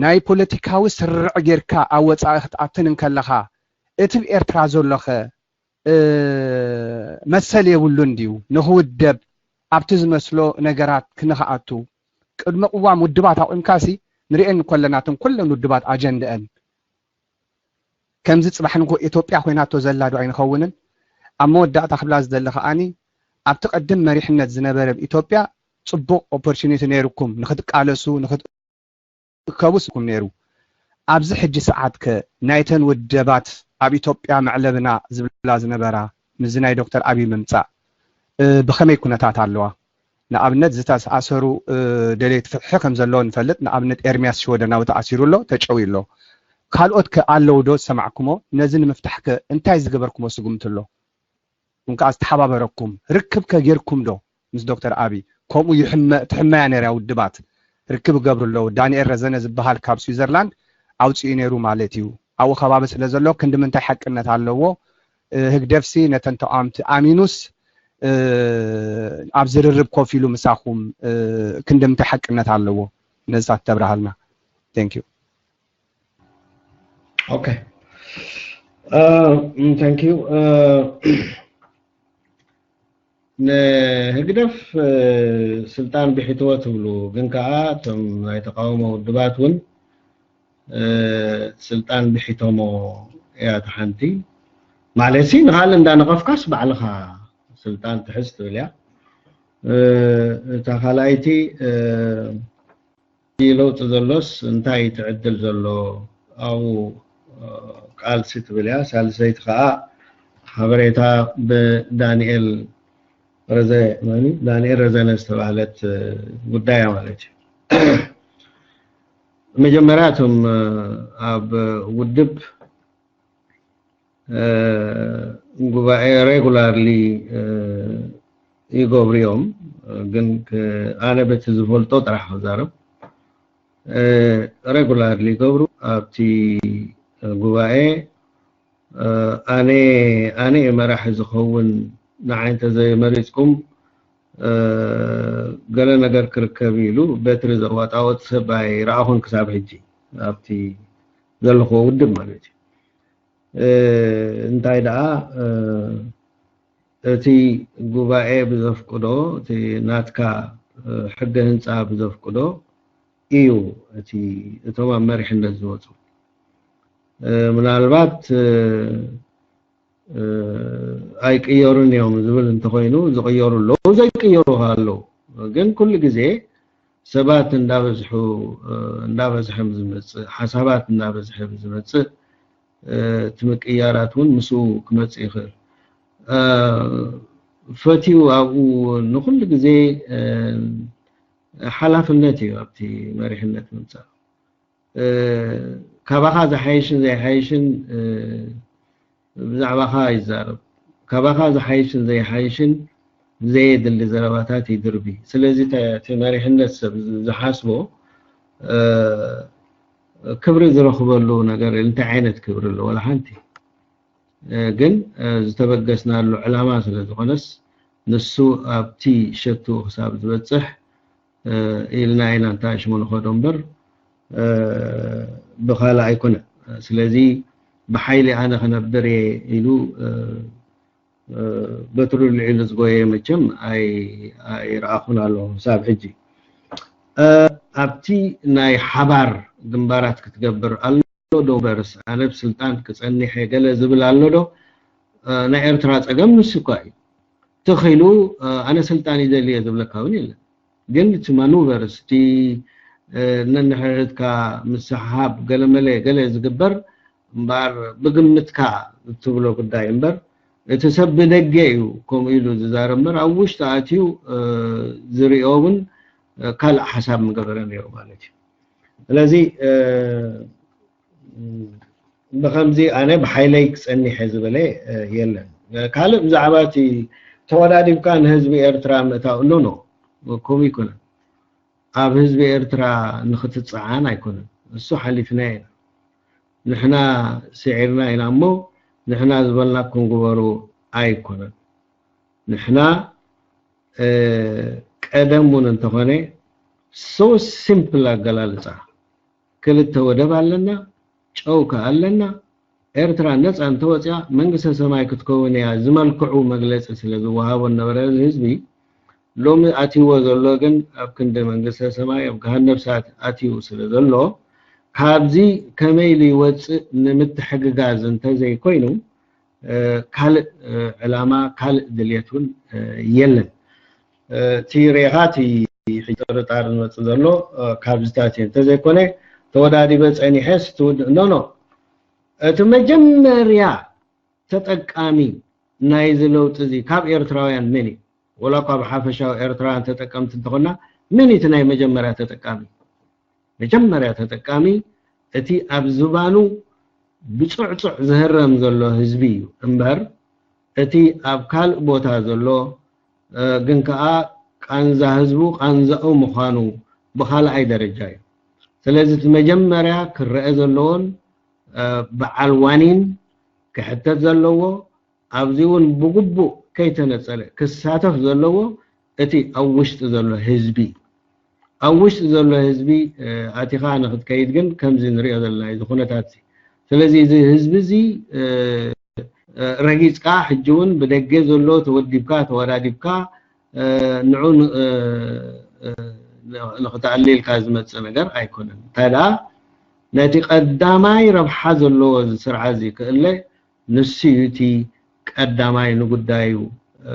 ናይ ፖለቲካዊ ስርዕ ጌርካ ኣብ ወፃኢ ክትኣትን እንከለኻ እቲ ብኤርትራ ዘሎኸ መሰል የብሉን ድዩ ንኽውደብ ኣብቲ ዝመስሎ ነገራት ክንኽኣቱ ቅድሚ ቅዋም ውድባት ኣቑምካሲ ንሪኤን ኮለናትን ኩለን ውድባት ኣጀንደአን ከምዚ ፅባሕ ንጎ ኢትዮጵያ ኮይናቶ ዘላ ዶ ኣይንኸውንን? ኣብ መወዳእታ ክብላ ዝደሊ ከዓኒ ኣብቲ ቀድም መሪሕነት ዝነበረ ኢትዮጵያ ፅቡቕ ኦፖርቹኒቲ ነይርኩም ንክትቃለሱ ንክትእከቡ ስኩም ነይሩ። ኣብዚ ሕጂ ሰዓት ከ ናይተን ውደባት ኣብ ኢትዮጵያ መዕለብና ዝብላ ዝነበራ ምስዚ ናይ ዶክተር ኣብይ ምምፃእ ብኸመይ ኩነታት ኣለዋ? ንኣብነት ዝተኣሳሰሩ ደለይቲ ፍትሒ ከም ዘለዉ ንፈልጥ። ንኣብነት ኤርሚያስ ሽወደናዊ ተኣሲሩ ኣሎ፣ ተጨውዩ ኣሎ። ካልኦት ከ ኣለዉ ዶ ዝሰማዕኩሞ? ነዚ ንምፍታሕ ከ እንታይ ዝገበርኩሞ ስጉምቲ ኣሎ? እንከዓ ዝተሓባበረኩም ርክብ ከ ጌርኩም ዶ ምስ ዶክተር ኣብይ? ከምኡ ይሕመ ትሕመያ ነይራ ውድባት ርክብ ይገብሩ ኣለዉ። ዳንኤል ረዘነ ዝበሃል ካብ ስዊዘርላንድ ኣውፅኡ ነይሩ ማለት እዩ። ኣብኡ ከባቢ ስለ ዘሎ ክንዲ ምንታይ ሓቅነት ኣለዎ? ህግደፍሲ ነተን ተቃወምቲ ኣሚኑስ ኣብ ዝርርብ ኮፍ ኢሉ ምሳኹም ክንዲ ምንታይ ሓቅነት ኣለዎ? ነዚታት ተብርሃልና። Thank you። Okay. Thank you. ንህግደፍ ስልጣን ብሒትዎ ትብሉ ግን ከዓ እቶም ናይ ተቃውሞ ውድባት እውን ስልጣን ብሒቶሞ እያ እቲ ሓንቲ። ማለት ሲ ንኻልእ እንዳነቐፍካስ ባዕልኻ ስልጣን ትሕዝ ትብል እያ። እታ ካልኣይቲ ለውጢ ዘሎስ እንታይ ትዕድል ዘሎ ኣብኡ ቃልሲ ትብል እያ። ሳልሰይቲ ከዓ ሓበሬታ ብዳንኤል ረዘ ዳንኤል ረዘነ ዝተባህለት ጉዳይ እያ ማለት እዩ። መጀመርያ እቶም ኣብ ውድብ ጉባኤ ሬጉላርሊ ይገብሩ እዮም። ግን ኣነ በቲ ዝፈልጦ ጥራሕ ክዛረብ። ሬጉላርሊ ይገብሩ። ኣብቲ ጉባኤ ኣነ ኣነ እየ መራሒ ዝኸውን፣ ንዓይ እንተዘይመሪፅኩም ገለ ነገር ክርከብ ኢሉ በትሪ ዘዋጣወጥ ሰብ ኣይረኣኹን ክሳብ ሕጂ ኣብቲ ዘለኹዎ ውድብ ማለት እዩ። እንታይ ደኣ እቲ ጉባኤ ብዘፍቅዶ እቲ ናትካ ሕገ ህንፃ ብዘፍቅዶ እዩ እቲ እቶም ኣብ መሪሕነት ዝወፁ ምናልባት ኣይቅየሩን እዮም ዝብል እንተኮይኑ ዝቅየሩ ኣለዉ ዘይቅየሩ ኣለዉ ግን ኩሉ ግዜ ሰባት እንዳበዝሑ እንዳበዝሐ ዝመፅእ ሓሳባት እንዳበዝሐ ዝመፅእ እቲ ምቅያራት እውን ምስኡ ክመፅእ ይኽእል ፈትዩ ኣብኡ ንኩሉ ግዜ ሓላፍነት እዩ ኣብቲ መሪሕነት ምምፃእ ካባኻ ዝሓይሽን ዘይሓይሽን ብዛዕባኻ ይዛረብ ካባኻ ዝሓይሽን ዘይሓይሽን ዘየድሊ ዘረባታት ይድርቢ ስለዚ እቲ መሪሕነት ሰብ ዝሓስቦ ክብሪ ዝረኽበሉ ነገር እንታይ ዓይነት ክብሪ ኣሎ ወላ ሓንቲ ግን ዝተበገስናሉ ዕላማ ስለ ዝኾነስ ንሱ ኣብቲ ሸቱ ክሳብ ዝበፅሕ ኢልና ኢና እንተኣሽሙ ንኸዶ እምበር ብኻልእ ኣይኮነ ስለዚ ብሓይሊ ኣነ ክነብር እየ ኢሉ በትሩ ልዒሉ ዝጎየ መቸም ኣይረኣኹን ኣለኹ ክሳብ ሕጂ ኣብቲ ናይ ሓባር ግንባራት ክትገብር ኣሎ ዶ በርስ ኣነ ብስልጣን ክጸኒሐ ገለ ዝብል ኣሎ ዶ? እ፣ ናይ ኤርትራ ጸገም ንሱ እኳ እዩ። ትኺሉ፣ እ፣ ኣነ ስልጣን ይደሊ እየ ዝብለካ እውን የለን። ግን እቲ ማኑቨርስ፣ እቲ፣ እ፣ ነንሕድሕድካ ምስሕሓብ ገለመለ ገለ ዝግበር እምበኣር ብግምትካ እትብሎ ጉዳይ እምበር፣ እቲ ሰብ ብደገ እዩ ከምኡ ኢሉ ዝዛረብ እምበር፣ ኣብ ውሽጢ ኣትዩ፣ እ፣ ዝሪኦ እውን፣ እ፣ ካልእ ሓሳብ ምገበረ ነይሩ ማለት እዩ። ስለዚ፣ እ፣ ብኸምዚ ኣነ ብሓይለይ ክጸኒሕ እየ ዝበለ፣ እ፣ የለን። ካልእ ብዛዕባ እቲ ተወዳዲብካ ንህዝቢ ኤርትራ ምእታው፣ ኖ፣ ኖ፣ ከምኡ ኣይኮነን። ኣብ ህዝቢ ኤርትራ ንኽትጸዓን ኣይኮነን። እሱ ሓሊፍናዮ ኢና። ንሕና ስዒርና ኢና እሞ፣ ንሕና ዝበልናኩም ግበሩ ኣይኮነን። ንሕና፣ እ፣ ቀደም እውን እንተኾነ፣ so simple ኣገላልጻ፣ ክልተ ወደብ ኣለና፣ ጨው ከኣ ኣለና። ኤርትራ ነጻ እንተወጽያ መንግስተ ሰማይ ክትከውን እያ ዝመልክዑ መግለጺ ስለ ዝወሃቦ ነበረ እዚ ህዝቢ። ሎሚ ኣትይዎ ዘሎ ግን ኣብ ክንዲ መንግስተ ሰማይ ኣብ ገሃነብ እሳት ኣትዩ ስለ ዘሎ፣ ካብዚ ከመይ ኢሉ ይወጽእ ንምትሕግጋዝ እንተዘይኮይኑ፣ እ፣ ካልእ፣ እ፣ ዕላማ፣ ካልእ ድልየት እውን፣ እ፣ የለን። እ፣ እቲ ርኢኻ እቲ ሕጂ ጥርጣር ዝመጽእ ዘሎ፣ እ፣ ካብዚታት እዩ። እንተዘይኮነ ተወዳዲበ ጸኒሐ ስትውድ-፣ ኖ፣ ኖ። እቲ መጀመርያ ተጠቃሚ ናይዚ ለውጢ እዚ ካብ ኤርትራውያን መን እዩ? ወላ እኳ ብሓፈሻዊ ኤርትራውያን ተጠቀምቲ እንተኾንና፣ መን እዩ እቲ ናይ መጀመርያ ተጠቃሚ? መጀመርያ ተጠቃሚ እቲ ኣብ ዝባኑ ብጽዕጹዕ ዝህረም ዘሎ ህዝቢ እዩ እምበር፣ እቲ ኣብ ካልእ ቦታ ዘሎ፣ እ፣ ግን ከኣ ቃንዛ ህዝቡ ቃንዛኡ ምዃኑ ብኻልኣይ ደረጃ እዩ። ስለዚ እቲ መጀመርያ ክረአ ዘለዎን፣ እ፣ በዓል ዋኒን ክሕተት ዘለዎ፣ ኣብዚ እውን ብግቡእ ከይተነጸለ ክሳተፍ ዘለዎ እቲ ኣብ ውሽጢ ዘሎ ህዝቢ እዩ። ኣብ ውሽጢ ዘሎ ህዝቢ፣ እ፣ ኣቲኻ ንኽትከይድ ግን ከምዚ ንሪኦ ዘለና እዩ እዚ ኩነታት እዚ። ስለዚ እዚ ህዝቢ እዚ፣ እ፣ እ፣ ረጊጽካ፣ ሕጂ እውን ብደገ ዘሎ ተወዲብካ፣ ተወዳዲብካ፣ እ፣ ንዑ ን-፣ እ፣ እ፣ ንኽትኣሊ ኢልካ ዝመጽእ ነገር ኣይኮነን። እንታይ ደኣ ነቲ ቀዳማይ ረብሓ ዘለዎ እዚ ስርዓት እዚ ክእለ ንሱ እዩ እቲ ቀዳማይ ንጉዳዩ፣ እ፣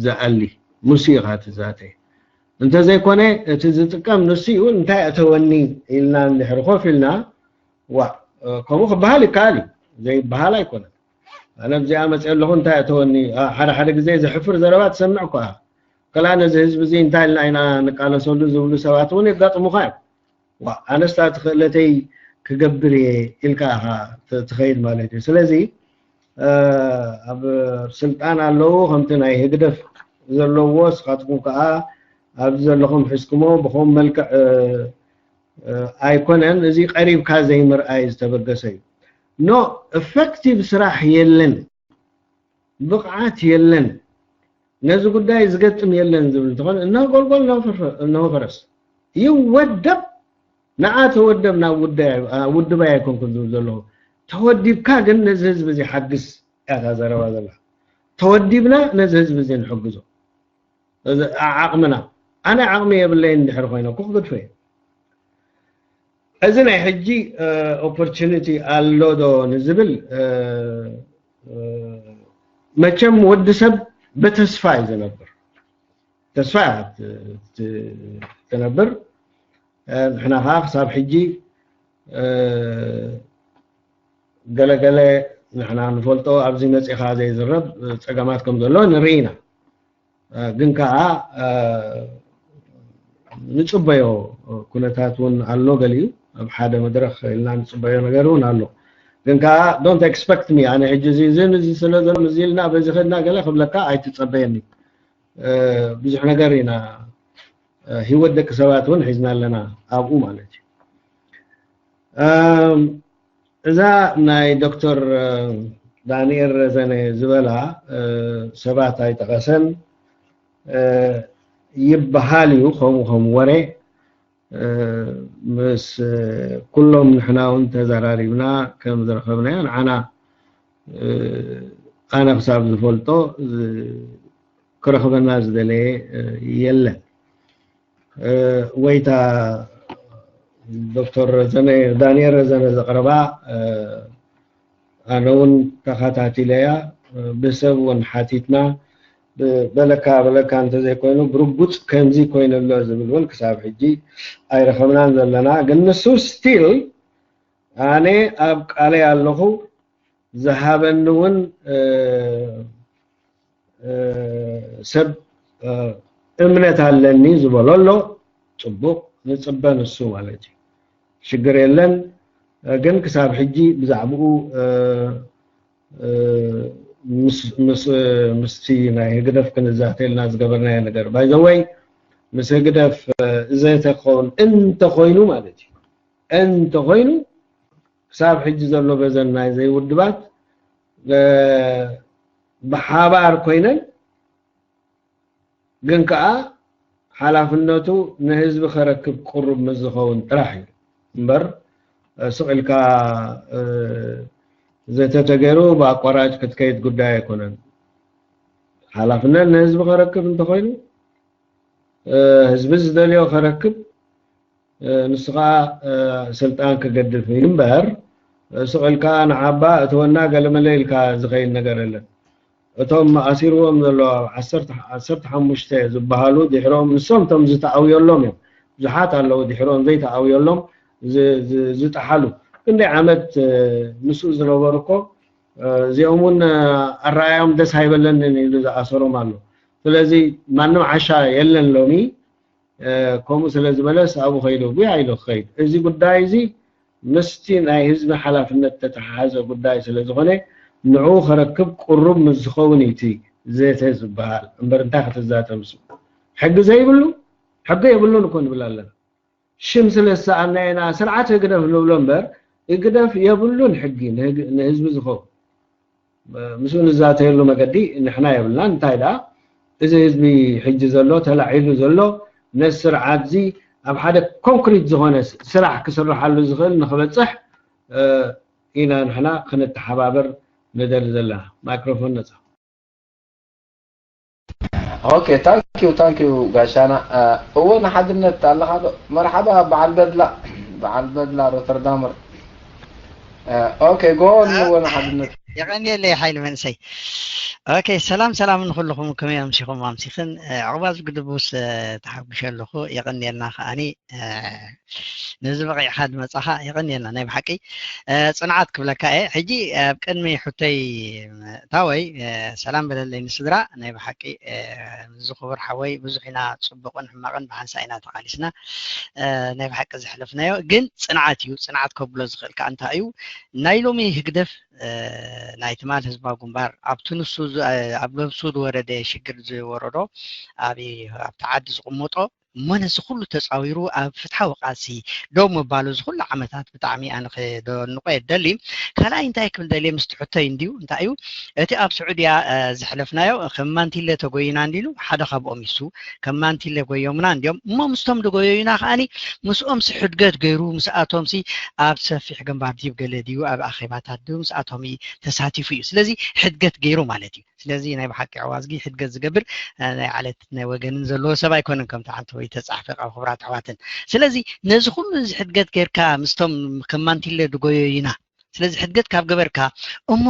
ዝኣሊ። ምስ ኢኻ ትዛተ። እንተዘይኮነ እቲ ዝጥቀም ንሱ እዩ። እንታይ ኣተወኒ ኢልና እንድሕሪ ኮፍ ኢልና፣ ዋ፣ እ፣ ከምኡ ክበሃል ይከኣል እዩ። ዘይበሃል ኣይኮነን። ኣነ ኣብዚኣ መፅእ ኣለኹ እንታይ ኣተወኒ? ኣ፣ ሓደ ሓደ ግዜ ዘሕፍር ዘረባ ትሰምዕ እኳ። ከላ ነዚ ህዝቢ እዚ እንታይ ኢልና ኢና ንቃለሰሉ ዝብሉ ሰባት እውን የጋጥሙኻ እዮም። ዋ፣ ኣነስ እታ ክእለተይ ክገብር እየ ኢልካ ኢኻ ት-፣ ትኸይድ ማለት እዩ። ስለዚ፣ እ፣ ኣብ ስልጣን ኣለዉ፣ ከምቲ ናይ ህግደፍ ዘለዎ፣ ንስኻትኩም ከኣ ኣብዚ ዘለኹም ሒዝኩሞ፣ ብኸም መልክዕ፣ እ፣ እ፣ ኣይኮነን። እዚ ቀሪብካ ዘይምርኣይ ዝተበገሰ እዩ። ኖ፣ ኤፌክቲቭ ስራሕ የለን፣ ብቕዓት የለን፣ ነዚ ጉዳይ ዝገጥም የለን ዝብል እንተኾነ፣ እነሆ ጎልጎል፣ እነሆ ፈፈ-፣ እነሆ ፈረስ። ይወደብ፣ ንዓ ተወደብ፣ ናብ ውደ-፣ ኣ፣ ውድባይ ኣይኮንኩን ዝብል ዘለኹ። ተወዲብካ ግን ነዚ ህዝቢ እዚ ሓግዝ እያ እታ ዘረባ ዘላ። ተወዲብና ነዚ ህዝቢ እዚ ንሕግዞ። እዚ ዓ-፣ ዓቕምና። ኣነ ዓቕሚ የብለይን እንድሕር ኮይነ እኮ ክገድፎ እየ። እዚ ናይ ሕጂ፣ እ፣ ኦፖርቹኒቲ ኣሎ ዶ ንዝብል፣ እ፣ እ፣ መቸም ወዲ ሰብ ብተስፋ እዩ ዝነብር። ተስፋ እያ ት-፣ ት-፣ ትነብር። እ፣ ንሕና ኸዓ ክሳብ ሕጂ፣ እ፣ ገለገለ ንሕና ንፈልጦ ኣብዚ መጺኻ ዘይዝረብ፣ እ፣ ጸገማት ከም ዘሎ ንርኢ ኢና። እ፣ ግን ከኣ፣ እ፣ ንጽበዮ ኩነታት እውን ኣሎ። ገሊኡ ኣብ ሓደ መድረኽ ኢልና ንጽበዮ ነገር እውን ኣሎ። ግን ከኣ don't expect me፣ ኣነ ሕጂ እዚ፣ እዚ፣ እዚ ስለ ዘሎ፣ እዚ ኢልና፣ በዚ ኸድና ገለ ክብለካ ኣይትጸበየኒ። እ፣ ብዙሕ ነገር ኢና፣ እ፣ ህይወት ደቂ ሰባት እውን ሒዝና ኣለና ኣብኡ ማለት እዩ። እም፣ እዛ ናይ ዶክተር፣ እ፣ ዳንኤል ረዘነ ዝበላ፣ እ፣ ሰባት ኣይጠቐሰን፣ እ፣ ይበሃል እዩ። ከምኡ ከም ወረ፣ እ፣ ምስ፣ እ፣ ኩሎም ንሕና እውን ተዘራሪብና ከም ዝረኸብናዮ ንዓና፣ እ፣ ኣነ ክሳብ ዝፈልጦ ዝ-፣ ክረኽበና ዝደለየ፣ እ፣ የለን። እ፣ ወይታ ዶክተር ረዘነ፣ ዳንኤል ረዘነ ዘቕረባ፣ ኣነ እውን ተኸታቲለያ፣ ብሰብ እውን ሓቲትና፣ በለካ በለካ እንተዘይኮይኑ ብርጉፅ ከምዚ ኮይኑሎ ዝብል እውን ክሳብ ሕጂ ኣይረኸብናን ዘለና። ግን ንሱ ስቲል ኣነ ኣብ ቃለይ ኣለኹ፣ ዝሃበኒ እውን ሰብ እምነት ኣለኒ ዝበሎ ኣሎ። ፅቡቕ፣ ንፅበ ንሱ ማለት እዩ። ሽግር የለን። ግን ክሳብ ሕጂ ብዛዕባኡ ምስቲ ናይ ህግደፍ ክንዛተልና ዝገበርናዮ ነገር ባይዘወይ ምስ ህግደፍ ዘተ ክኸውን እንተኾይኑ ማለት እዩ፣ እንተኾይኑ ክሳብ ሕጂ ዘሎ በዘን ናይ ዘይውድባት ብሓባር ኮይነን ግን ከዓ ሓላፍነቱ ንህዝቢ ከረክብ ቅሩብ ምስ ዝኸውን ጥራሕ እዩ እምበር ስቕ ኢልካ ዘተተገይሩ ብኣቋራጭ ክትከይድ ጉዳይ ኣይኮነን። ሓላፍነት ንህዝቢ ከረክብ እንተኾይኑ ህዝቢ ዝደልዮ ከረክብ ንሱ ከዓ ስልጣን ክገድፍ እዩ እምበር ስቕ ኢልካ ንዓባ እተወና ገለመለ ኢልካ ዝኸይድ ነገር የለን። እቶም ኣሲርዎም ዘሎ ዓሰርተ ሓሙሽተ ዝበሃሉ ድሕሮም ንሶም እቶም ዝተኣውየሎም እዮም። ብዙሓት ኣለዉ ድሕሮም ዘይተኣውየሎም ዝጠሓሉ። ክንደይ ዓመት ምስኡ ዝነበሩ እኮ እዚኦም እውን ኣረኣዮም ደስ ኣይበለንን ኢሉ ዝኣሰሮም ኣሎ። ስለዚ ማንም ዓሻ የለን ሎሚ። ከምኡ ስለ ዝበለስ ኣብኡ ከይዱ ጉያ ኢሉ ክኸይድ። እዚ ጉዳይ እዚ ምስቲ ናይ ህዝቢ ሓላፍነት ተተሓሓዘ ጉዳይ ስለ ዝኾነ ንዕኡ ከረክብ ቅሩብ ምስ ዝኸውን እዩ እቲ ዘተ ዝበሃል እምበር እንታይ ክትዛተ ምስኡ? ሕጊ ዘይብሉ ሕጊ የብሉን እኮ ንብል ኣለና። ሽም ስለ ዝሰኣና ኢና ስርዓት ህግደፍ ንብሎ እምበር ህግደፍ የብሉን ሕጊ ንህዝቢ ዝኸውን። ምስኡ ንዛተየሉ መገዲ ንሕና የብልናን። እንታይ ደኣ እዚ ህዝቢ ሕጂ ዘሎ ተላዒሉ ዘሎ ነዚ ስርዓት እዚ ኣብ ሓደ ኮንክሪት ዝኾነ ስራሕ ክስርሓሉ ዝኽእል ንኽበፅሕ ኢና ንሕና ክንተሓባበር ንደሊ ዘለና። ማይክሮፎን ነፃ። ኦኬ ታንኪዩ ታንኪዩ ጋሻና። እወ ንሓድነት ኣለኻ ዶ? መርሓባ በዓል በድላ በዓል በድላ ሮተርዳመር። ኦኬ ጎን እወ ንሓድነት የቐንየለይ ሓይሊ መንእሰይ። ኦኬ ሰላም ሰላም ንኹልኹም፣ ከመይ ኣምሲኹም ኣምሲኽን? ዕቑባ ዝግድቡስ ተሓጒሸ ኣለኹ። የቐንየልና ከኣኒ ነዚ በቒዕኻ ዝመጻኻ የቐንየልና ናይ ብሓቂ። ጽንዓት ክብለካ እየ። ሕጂ ኣብ ቅድሚ ሕቶይ ምእታወይ ሰላም በለለይ ንስድራ። ናይ ብሓቂ እዚ ክቡር ሓወይ ብዙሕ ኢና ጽቡቕን ሕማቕን ብሓንሳእ ኢና ተቓሊስና ናይ ብሓቂ ዘሕለፍናዮ። ግን ጽንዓት እዩ። ጽንዓት ከብሎ ዝኽእል ከኣ እንታይ እዩ? ናይ ሎሚ ህግደፍ ናይ ትማል ህዝባዊ ግንባር ኣብቲ ንሱ ኣብ ነብሱ ዝወረደ ሽግር ዝወረዶ ኣብቲ ዓዲ ዝቕመጦ እሞ ነዚ ኩሉ ተፃዊሩ ኣብ ፍትሓዊ ቃልሲ ደው ምባሉ እዚ ኩሉ ዓመታት ብጣዕሚ ኣነ ክደንቆ የደሊ። ካልኣይ እንታይ ክብል ደልየ ምስቲ ሕቶይ እንድዩ እንታይ እዩ እቲ ኣብ ስዑድያ ዘሕለፍናዮ ከም ማንቲለ ተጎይና እንዲሉ ሓደ ካብኦም ይሱ ከም ማንቲለ ጎዮምና እንዲዮም እሞ ምስቶም ዝጎዮዩና ከዓኒ ምስኦም ሲ ሕድገት ገይሩ ምስኣቶም ሲ ኣብ ሰፊሕ ግንባር ድዩ ገለ ድዩ ኣብ ኣኼባታት ድዩ ምስኣቶም ተሳቲፉ እዩ። ስለዚ ሕድገት ገይሩ ማለት እዩ። ስለዚ ናይ ብሓቂ ዕዋዝጊ ሕድገት ዝገብር ናይ ዓለት ናይ ወገንን ዘለዎ ሰብ ኣይኮነን ከምቲ ሓንቲ ወይ ተጻሕፈ ካብ ክቡራት ኣሕዋትን። ስለዚ ነዚ ኩሉ እዚ ሕድገት ጌርካ ምስቶም ከማንቲለ ድጎዮዩና ስለዚ ሕድገት ካብ ገበርካ እሞ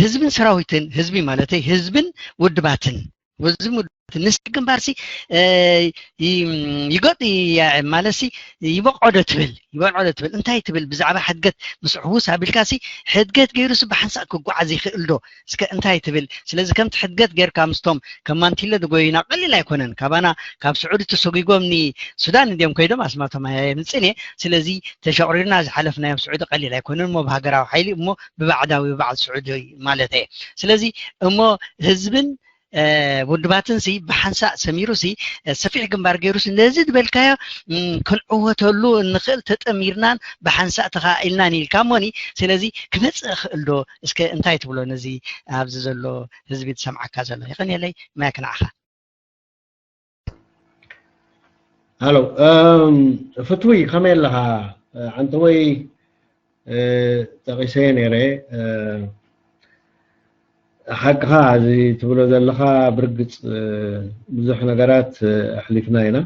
ህዝብን ሰራዊትን ህዝቢ ማለተይ ህዝብን ውድባትን ህዝብን ውድባትን ንስ ግንባርሲ ይገጥ ማለትሲ ይበቆዶ ትብል ይበቆዶ ትብል እንታይ ትብል ብዛዕባ ሕድገት ምስ ዕዉስ ኣቢልካሲ ሕድገት ገይሩሲ ብሓንሳእ ክጓዓዝ ይኽእል ዶ እስከ እንታይ ትብል ስለዚ ከምቲ ሕድገት ጌርካ ምስቶም ከማንቲለ ድጎይና ቀሊል ኣይኮነን ካባና ካብ ስዑዲ ተሰጒጎም ንሱዳን እንዲዮም ከይዶም ኣስማቶም ኣየምፅን እየ ስለዚ ተሸቑሪርና ዝሓለፍናዮም ስዑዲ ቀሊል ኣይኮነን እሞ ብሃገራዊ ሓይሊ እሞ ብባዕዳዊ ብባዕል ስዑዲ ማለት እየ ስለዚ እሞ ህዝብን ውድባትን ሲ ብሓንሳእ ሰሚሩ ሲ ሰፊሕ ግንባር ገይሩ ሲ ነዚ ዝበልካዮ ክንዕወተሉ እንኽእል ተጠሚርናን ብሓንሳእ ተኻኢልናን ኢልካ እሞኒ ስለዚ ክመፅእ ይኽእል ዶ እስከ እንታይ ትብሎ ነዚ ኣብዚ ዘሎ ህዝቢ ዝሰምዓካ ዘሎ ይቐንየለይ ማይክ ንዓኻ ሃሎ ፍትዊ ከመይ ኣለኻ ዓንተወይ ጠቒሰ ነይረ ሓቅኻ እዚ ትብሎ ዘለኻ ብርግፅ ብዙሕ ነገራት ኣሕሊፍና ኢና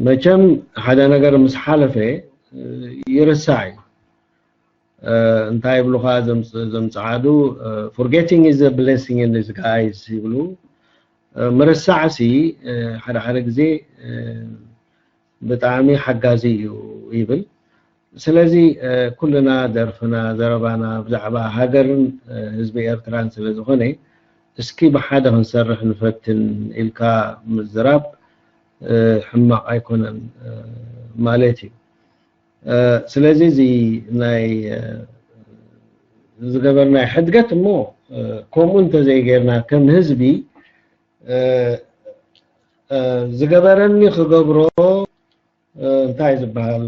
መቸም ሓደ ነገር ምስ ሓለፈ ይርሳዕ እዩ። እንታይ ይብሉኻ ዘምፅዓዱ? Forgetting is a blessing in disguise ይብሉ። ምርሳዕሲ ሓደ ሓደ ግዜ ብጣዕሚ ሓጋዚ እዩ ይብል። ስለዚ ኩልና ደርፍና፣ ዘረባና ብዛዕባ ሃገርን ህዝቢ ኤርትራን ስለ ዝኾነ፣ እስኪ ብሓደ ክንሰርሕ ንፈትን ኢልካ ምዝራብ ሕማቕ ኣይኮነን ማለት እዩ። ስለዚ እዚ ናይ ዝገበርናይ ሕድገት እሞ ከምኡ እንተዘይጌርና፣ ከም ህዝቢ ዝገበረኒ ክገብሮ እንታይ ዝበሃል፣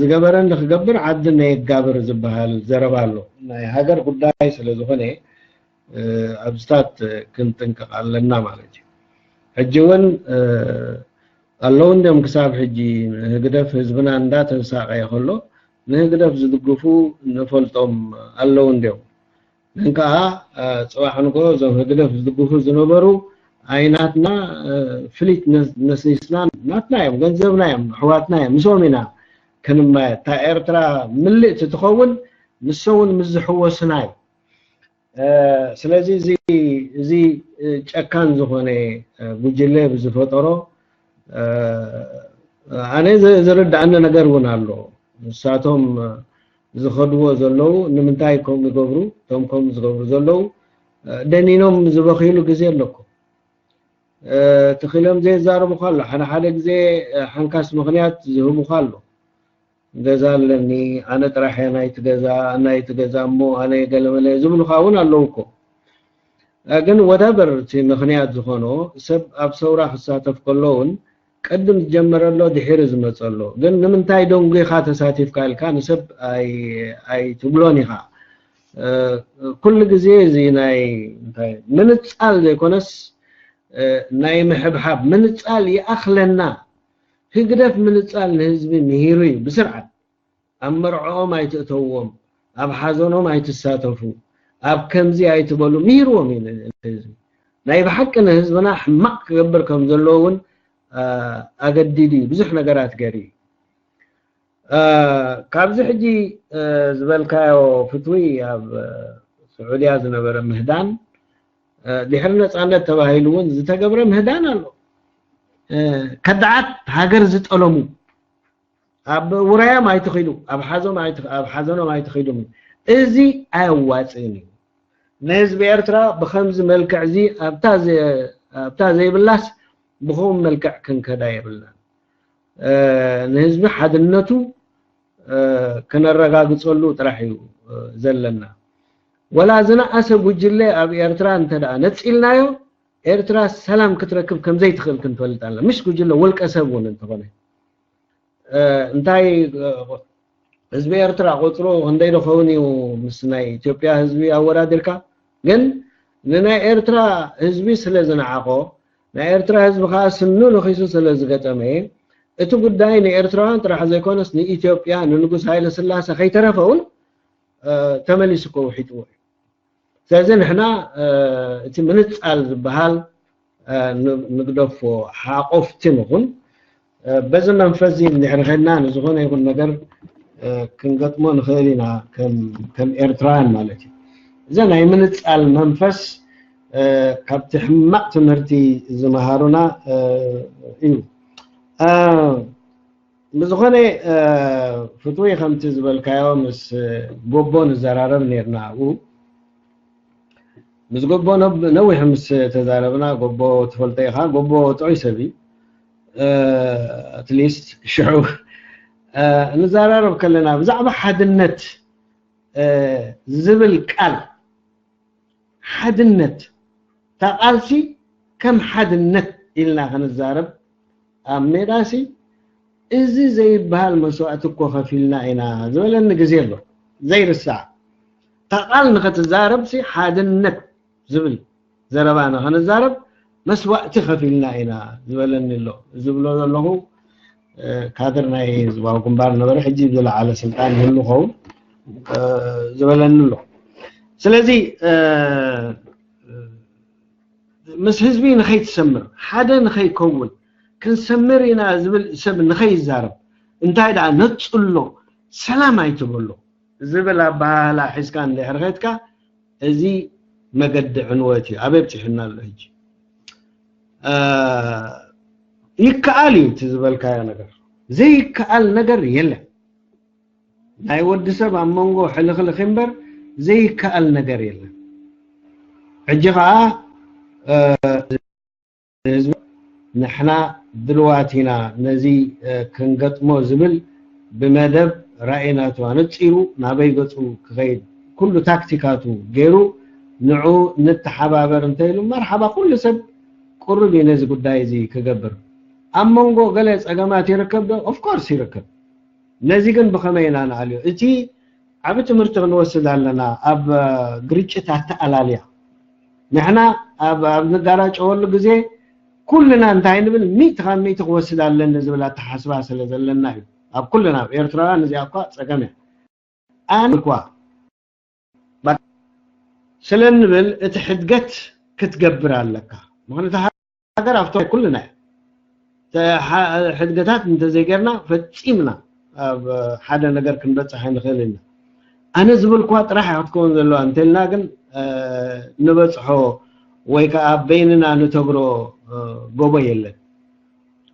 ዝገበረኒ ክገብር ዓዲ ነየጋብር ዝበሃል ዘረባ ኣሎ። ናይ ሃገር ጉዳይ ስለ ዝኾነ ኣብዚታት ክንጥንቀቕ ኣለና ማለት እዩ። ሕጂ እውን ኣለዉ እንዲዮም፣ ክሳብ ሕጂ ንህግደፍ ህዝብና እንዳተሳቀየ ከሎ ንህግደፍ ዝድግፉ ንፈልጦም ኣለዉ እንዲዮም። ግን ከዓ ፅባሕ ንግሆ እዞም ህግደፍ ዝድግፉ ዝነበሩ ኣይናትና ፍሊት ነስኒስና፣ ናትና እዮም፣ ገንዘብና እዮም፣ ኣሕዋትና እዮም፣ ምስኦም ኢና ክንማየ። እታ ኤርትራ ምልእቲ ትኸውን ንሶም እውን ምስ ዝሕወሱና እዩ። ስለዚ እዚ ጨካን ዝኾነ ጉጅለ ብዝፈጠሮ ኣነ ዝርድኣኒ ነገር እውን ኣሎ። ንሳቶም ዝኸድዎ ዘለዉ ንምንታይ ከምኡ ይገብሩ? እቶም ከምኡ ዝገብሩ ዘለዉ ደኒኖም ዝበኽይሉ ግዜ ኣለኩ። ትኽሎም ዘየዛርቡኻ ኣሎ። ሓደ ሓደ ግዜ ሓንካስ ምኽንያት ዝህቡኻ ኣሎ። ገዛ ኣለኒ፣ ኣነ ጥራሕ እየ ናይቲ ገዛ፣ ናይቲ ገዛ እሞ ኣነ ገለመለ ዝብሉኻ እውን ኣለዉ እኮ። ግን ወዳበር እቲ ምኽንያት ዝኾኖ ሰብ ኣብ ሰውራ ክሳተፍ ከሎ እውን ቅድም ዝጀመረ ኣሎ፣ ድሒሪ ዝመፀ ኣሎ። ግን ንምንታይ ደንጉኻ ተሳቲፍካ ኢልካ ንሰብ ኣይትብሎን ኢኻ። ኩሉ ግዜ እዚ ናይ ምንፃል ዘይኮነስ ናይ ምሕብሓብ ምንፃል ይኣኽለና። ህግደፍ ምንፃል ንህዝቢ ምሂሩ እዩ ብስርዓት። ኣብ መርዕኦም ኣይትእተውዎም፣ ኣብ ሓዘኖም ኣይትሳተፉ፣ ኣብ ከምዚ ኣይትበሉ ምሂርዎም እዩ ንህዝቢ። ናይ ብሓቂ ንህዝብና ሕማቕ ክገብር ከም ዘለዎ እውን ኣገዲዱ እዩ። ብዙሕ ነገራት ገይሩ እዩ። ካብዚ ሕጂ ዝበልካዮ ፍትዊ ኣብ ስዑድያ ዝነበረ ምህዳን ድሕሪ ነፃነት ተባሂሉ እውን ዝተገብረ ምህዳን ኣሎ። ከዳዓት ሃገር ዝጠለሙ ኣብ ውራዮም ኣይትኺዱ፣ ኣብ ሓዞም ኣይት- ኣብ ሓዘኖም ኣይትኺዱ። እዚ ኣየዋፅእን እዩ። ንህዝቢ ኤርትራ ብኸምዚ መልክዕ እዚ ኣብታ ዘ- ኣብታ ዘይብላስ ብኸምኡ መልክዕ ክንከዳ የብልናን። እ፣ ንህዝቢ ሓድነቱ እ፣ ክነረጋግፀሉ ጥራሕ እዩ እ፣ ዘለና። ወላ ዝነኣሰ ጉጅለ ኣብ ኤርትራ እንተ ደኣ ነፂልናዮ ኤርትራ ሰላም ክትረክብ ከም ዘይትኽእል ክንፈልጥ ኣለና። ምሽ ጉጅለ ውልቀ ሰብ እውን እንተኾነ እንታይ ህዝቢ ኤርትራ ቁፅሩ ክንደይ ዶ ኸውን እዩ ምስ ናይ ኢትዮጵያ ህዝቢ ኣወዳዲርካ? ግን ንናይ ኤርትራ ህዝቢ ስለ ዝነዓቆ፣ ናይ ኤርትራ ህዝቢ ከዓ ስኑ ነኺሱ ስለ ዝገጠመ፣ እቲ ጉዳይ ንኤርትራውያን ጥራሕ ዘይኮነስ ንኢትዮጵያ ንንጉስ ሃይለ ስላሰ ከይተረፈ እውን ተመሊሱ እኮ ውሒጥዎ እዩ። ስለዚ ንሕና እቲ ምንፃል ዝበሃል ንግደፎ፣ ሓቆፍቲ ንኹን። በዚ መንፈስ እዚ እንድሕር ኸድና ንዝኾነ ይኹን ነገር ክንገጥሞ ንኽእል ኢና ከም ኤርትራውያን ማለት እዩ። እዚ ናይ ምንፃል መንፈስ ካብቲ ሕማቕ ትምህርቲ ዝመሃሩና እዩ። ብዝኾነ ፍትዊ ከምቲ ዝበልካዮ ምስ ጎቦ ንዘራረብ ነርና ኣብኡ። ምስ ጎቦ ነዊሕ ምስ ተዛረብና፣ ጎቦ ትፈልጦ ኢኻ፣ ጎቦ ጥዑይ ሰብ እዩ። ኣትሊስት ሽዑ ንዘራረብ ከለና ብዛዕባ ሓድነት ዝብል ቃል፣ ሓድነት፣ እታ ቃልሲ ከም ሓድነት ኢልና ክንዛረብ ኣብ ሜዳሲ፣ እዚ ዘይበሃል መስዋእቲ እኮ ከፊልና ኢና ዝበለኒ ግዜ ኣሎ ዘይርሳዕ። እታ ቃል ንኸትዛረብሲ ሓድነት ዝብል ዘረባ ንኸንዛረብ መስዋእቲ ከፊልና ኢና ዝበለኒ ኣሎ። ዝብሎ ዘለኹ ካድር ናይ ህዝባዊ ግንባር ነበረ፣ ሕጂ ዝለዓለ ስልጣን ይህሉ ኸውን ዝበለኒ ኣሎ። ስለዚ ምስ ህዝቢ ንኸይትሰምር፣ ሓደ ንኸይከውን፣ ክንሰምር ኢና ዝብል ሰብ ንኸይዛረብ፣ እንታይ ደኣ ነጽሎ፣ ሰላም ኣይትበሎ ዝብል ኣበሃህላ ሒዝካ እንድሕር ኸድካ፣ እዚ መገዲ ዕንወት እዩ። ኣበይ ኣብጺሑና ኣሎ ሕጂ? እ፣ ይከኣል እዩ እቲ ዝበልካዮ ነገር። ዘይከኣል ነገር የለን። ናይ ወዲ ሰብ ኣብ መንጎ ሕልኽልኽ እምበር ዘይከኣል ነገር የለን። ሕጂ ኸዓ፣ እ፣ ህዝቢ ንሕና ድልዋት ኢና ነዚ፣ እ፣ ክንገጥሞ ዝብል ብመደብ ራእይ ናቱ ኣነጺሩ ናበይ ገጹ ክኸይድ ኩሉ ታክቲካቱ ገይሩ ንዑ ንተሓባበር እንተኢሉ መርሓባ ኩሉ ሰብ ቅሩብ እዩ ነዚ ጉዳይ እዚ ክገብር። ኣብ መንጎ ገለ ጸገማት ይርከብ ዶ? ኦፍ ኮርስ ይርከብ። ነዚ ግን ብኸመይ ኢና ንኣልዮ? እቲ ዓቢ ትምህርቲ ክንወስድ ኣለና ኣብ፣ እ፣ ግርጭት ኣተኣላልያ። ንሕና ኣብ፣ ኣብ ንጋራጨወሉ ግዜ ኩልና እንታይ ንብል? ሚእቲ ካብ ሚእቲ ክወስድ ኣለኒ ዝብል ኣተሓስባ ስለ ዘለና እዩ። ኣብ ኩልና፣ ኣብ ኤርትራውያን እዚኣ እኳ ጸገም እያ። ኣነ እኳ በቃ ስለ እንብል እቲ ሕድገት ክትገብር ኣለካ። ምኽንያቱ ሃገር ኣብቶ ኩልና እያ። ተ-፣ ሓ-፣ ሕድገታት እንተዘይጌርና ፈጺምና ኣብ ሓደ ነገር ክንበጽሕ ኣይንኽእል ኢና። ኣነ ዝበልኩዋ ጥራሕ እያ ክትከውን ዘለዋ እንተልና ግን፣ እ፣ ንበጽሖ ወይ ከኣ በይንና ንተግሮ፣ እ፣ ጎቦ የለን።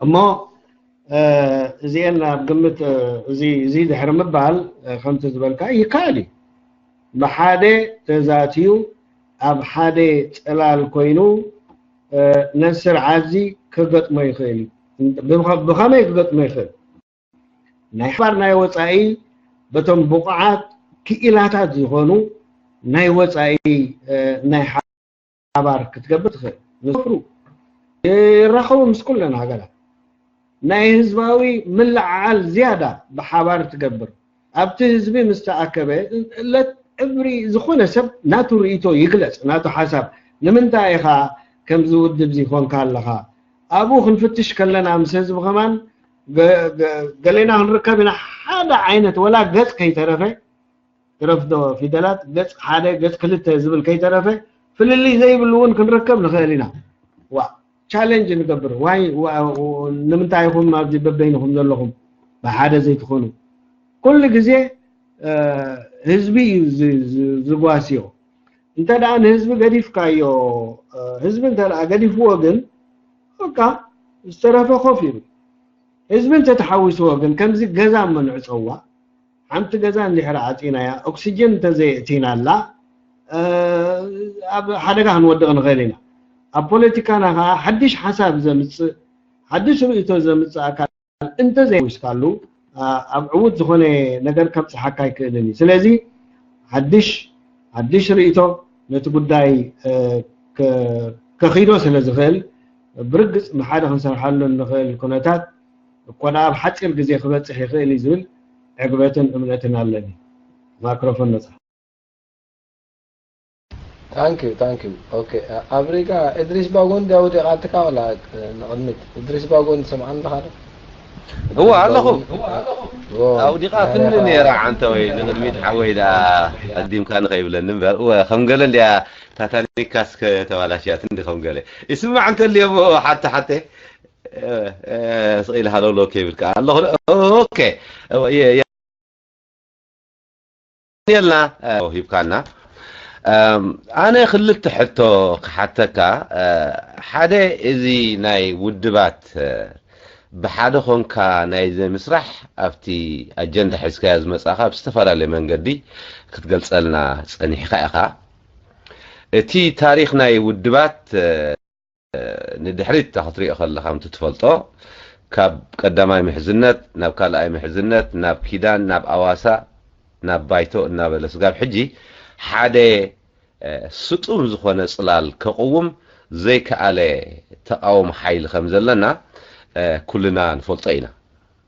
እሞ፣ እ፣ እዚኤን ኣብ ግምት፣ እ፣ እዚ፣ እዚ ድሕሪ ምባል፣ እ፣ ከምቲ ዝበልካ ይከኣል እዩ። ብሓደ ተዛትዩ ኣብ ሓደ ጽላል ኮይኑ፣ እ፣ ነዚ ስርዓት እዚ ክገጥሞ ይኽእል እዩ። ብኸ-፣ ብኸመይ ክገጥሞ ይኽእል? ናይ ሓባር ናይ ወጻኢ በቶም ብቑዓት ክኢላታት ዝኾኑ ናይ ወጻኢ፣ እ፣ ናይ ሓባር ክትገብር ትኽእል። ንሰፍሩ ይራኸቡ ምስ ኩለን ሃገራት። ናይ ህዝባዊ ምልዕዓል ዝያዳ ብሓባር ትገብር። ኣብቲ ህዝቢ ምስ ተኣከበ፣ ለት ዕብሪ ዝኾነ ሰብ ናቱ ርእይቶ ይግለጽ፣ ናቱ ሓሳብ። ንምንታይ ኢኻ ከምዚ ውድብ እዚ ኮንካ ኣለኻ? ኣብኡ ክንፍትሽ ከለና ምስ ህዝቢ ከማን ገ-፣ ገ-፣ ገሌና ክንርከብ ኢና። ሓደ ዓይነት ወላ ገጽ ከይተረፈ፣ ግረፍ ዶ ፊደላት፣ ገጽ ሓደ፣ ገጽ ክልተ ዝብል ከይተረፈ፣ ፍልልይ ዘይብሉ እውን ክንረከብ ንኽእል ኢና። ዋ፣ ቻሌንጅ ንገብር። ዋይ፣ ዋ-፣ ንምንታይ ኢኹም ኣብዚ በበይንኹም ዘለኹም ብሓደ ዘይትኾኑ? ኩሉ ግዜ፣ እ፣ ህዝቢ እዩ ዝ-፣ ዝ-፣ ዝጓስዮ። እንተ ደኣ ንህዝቢ ገዲፍካዮ፣ እ፣ ህዝቢ እንተ ደኣ ገዲፍዎ ግን፣ በቃ፣ ዝተረፈ ኮፍ ይብል። ህዝቢ እንተ ተሓዊስዎ ግን፣ ከምዚ ገዛ እሞ ንዕጸዋ፣ ሓንቲ ገዛ እንድሕር ዓጺናያ፣ ኦክሲጅን እንተዘየእቲናላ፣ እ፣ ኣብ ሓደጋ ክንወድቕ ንኽእል ኢና። ኣብ ፖለቲካና ከኣ ሓድሽ ሓሳብ ዘምጽእ፣ ሓድሽ ርእይቶ ዘምጽእ ኣካል እንተዘይሓዊስካሉ፣ ኣ-፣ ኣብ ዕዉት ዝኾነ ነገር ከብጽሓካ ኣይክእልን እዩ። ስለዚ ሓድሽ፣ ሓድሽ ርእይቶ ነቲ ጉዳይ፣ እ፣ ከ-፣ ከኺዶ ስለ ዝኽእል፣ ብርግጽ ብሓደ ክንሰርሓሉ እንኽእል ኩነታት እኮ ደኣ ኣብ ሓጺር ግዜ ክበጽሕ ይኽእል እዩ ዝብል ዕግበትን እምነትን ኣለኒ። ማይክሮፎን ነጻ። ታንክ ዩ፣ ታንክ ዩ። ኦኬ፣ ኣብ ሪጋ እድሪስ ባጎን ድያ ወዲቓትካ ወላ ንቕድሚት? እድሪስ ባጎን ትሰምዓኒ ኣለኻ ዶ? እወ ኣለኹ። ኣውዲቓትኒ ነይራ ዓንተወይ፣ ንቕድሚት ሓወይ ደኣ ቀዲምካ ንኸይብለኒ እምበር፣ እወ ከም ገለ እንድያ ታታኒካስ ከተባላሽያትኒ እንዲ ከም ገለ። ይስማዕ እንተልዮ እሞ ሓተ ሓተ፣ እ፣ እ፣ ስቕ ኢለ ሃለውለው ከይብል ከኣ ኣለኹ። ኦኬ፣ እወ፣ የ-፣ የ-፣ የልና፣ እ፣ ሂብካና። እም፣ ኣነ ክልተ ሕቶ ክሓተካ፣ እ፣ ሓደ እዚ ናይ ውድባት፣ እ፣ ብሓደ ኾንካ ናይ ዘምስራሕ ኣብቲ ኣጀንዳ ሒዝካዮ ዝመጻኻ ብዝተፈላለየ መንገዲ ክትገልጸልና ጸኒሕካ ኢኻ። እቲ ታሪኽ ናይ ውድባት፣ እ፣ ንድሕሪት ክትሪኦ ከለኻ ከምቲ ትፈልጦ ካብ ቀዳማይ ምሕዝነት ናብ ካልኣይ ምሕዝነት ናብ ኪዳን ናብ ኣዋሳ ናብ ባይቶ እናበለ ስጋብ ሕጂ ሓደ፣ እ፣ ስጡም ዝኾነ ጽላል ከቕውም ዘይከኣለ ተቓውሞ ሓይሊ ከም ዘለና፣ እ፣ ኩልና ንፈልጦ ኢና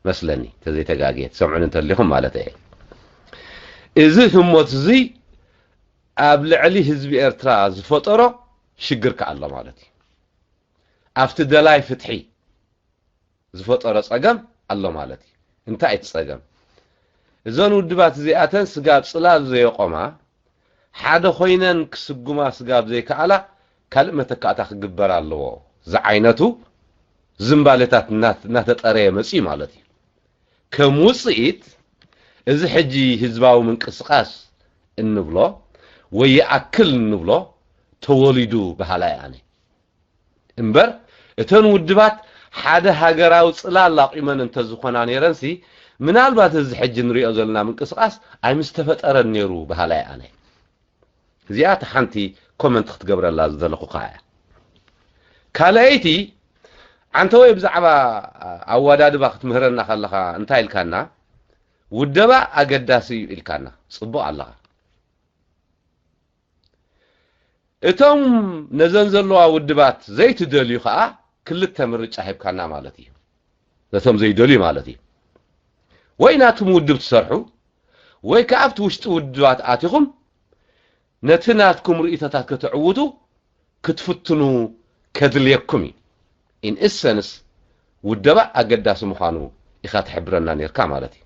መስለኒ፣ ተዘይተጋግየ ትሰምዑኒ እንተሊኹም ማለት እየ። እዚ ህሞት እዚ ኣብ ልዕሊ ህዝቢ ኤርትራ ዝፈጠሮ ሽግር ከኣ ኣሎ ማለት እዩ። ኣብቲ ደላይ ፍትሒ ዝፈጠሮ ጸገም ኣሎ ማለት እዩ። እንታይ እቲ ጸገም? እዘን ውድባት እዚኣተን ስጋብ ጽላል ዘየቆማ፣ ሓደ ኮይነን ክስጉማ ስጋብ ዘይከኣላ፣ ካልእ መተካእታ ክግበር ኣለዎ ዝዓይነቱ ዝንባሌታት እናተጠረየ መፅዩ ማለት እዩ። ከም ውፅኢት እዚ ሕጂ ህዝባዊ ምንቅስቃስ እንብሎ ወይ ይኣክል እንብሎ ተወሊዱ በሃላይ ኣነ። እምበር እተን ውድባት ሓደ ሃገራዊ ፅላል ኣቂመን እንተዝኾና ነይረንሲ ምናልባት እዚ ሕጂ ንሪኦ ዘለና ምንቅስቃስ ኣይምስተፈጠረን ነይሩ በሃላይ ኣነ። እዚኣ እቲ ሓንቲ ኮመንት ክትገብረላ ዝደለኹኻ እያ። ካልኣይቲ ዓንተወይ ብዛዕባ ኣወዳድባ ክትምህረና ከለኻ እንታይ ኢልካና? ውደባ ኣገዳሲ እዩ ኢልካና። ጽቡቕ ኣለኻ። እቶም ነዘን ዘለዋ ውድባት ዘይትደልዩ ከኣ ክልተ ምርጫ ሂብካና ማለት እዩ። ነቶም ዘይደልዩ ማለት እዩ። ወይ ናትኩም ውድብ ትሰርሑ ወይ ከኣ ኣብቲ ውሽጢ ውድባት ኣቲኹም ነቲ ናትኩም ርእይቶታት ከተዕውቱ ክትፍትኑ ከድልየኩም እዩ። In essence ውደባ ኣገዳሲ ምዃኑ ኢኻ ትሕብረና ነርካ ማለት እዩ።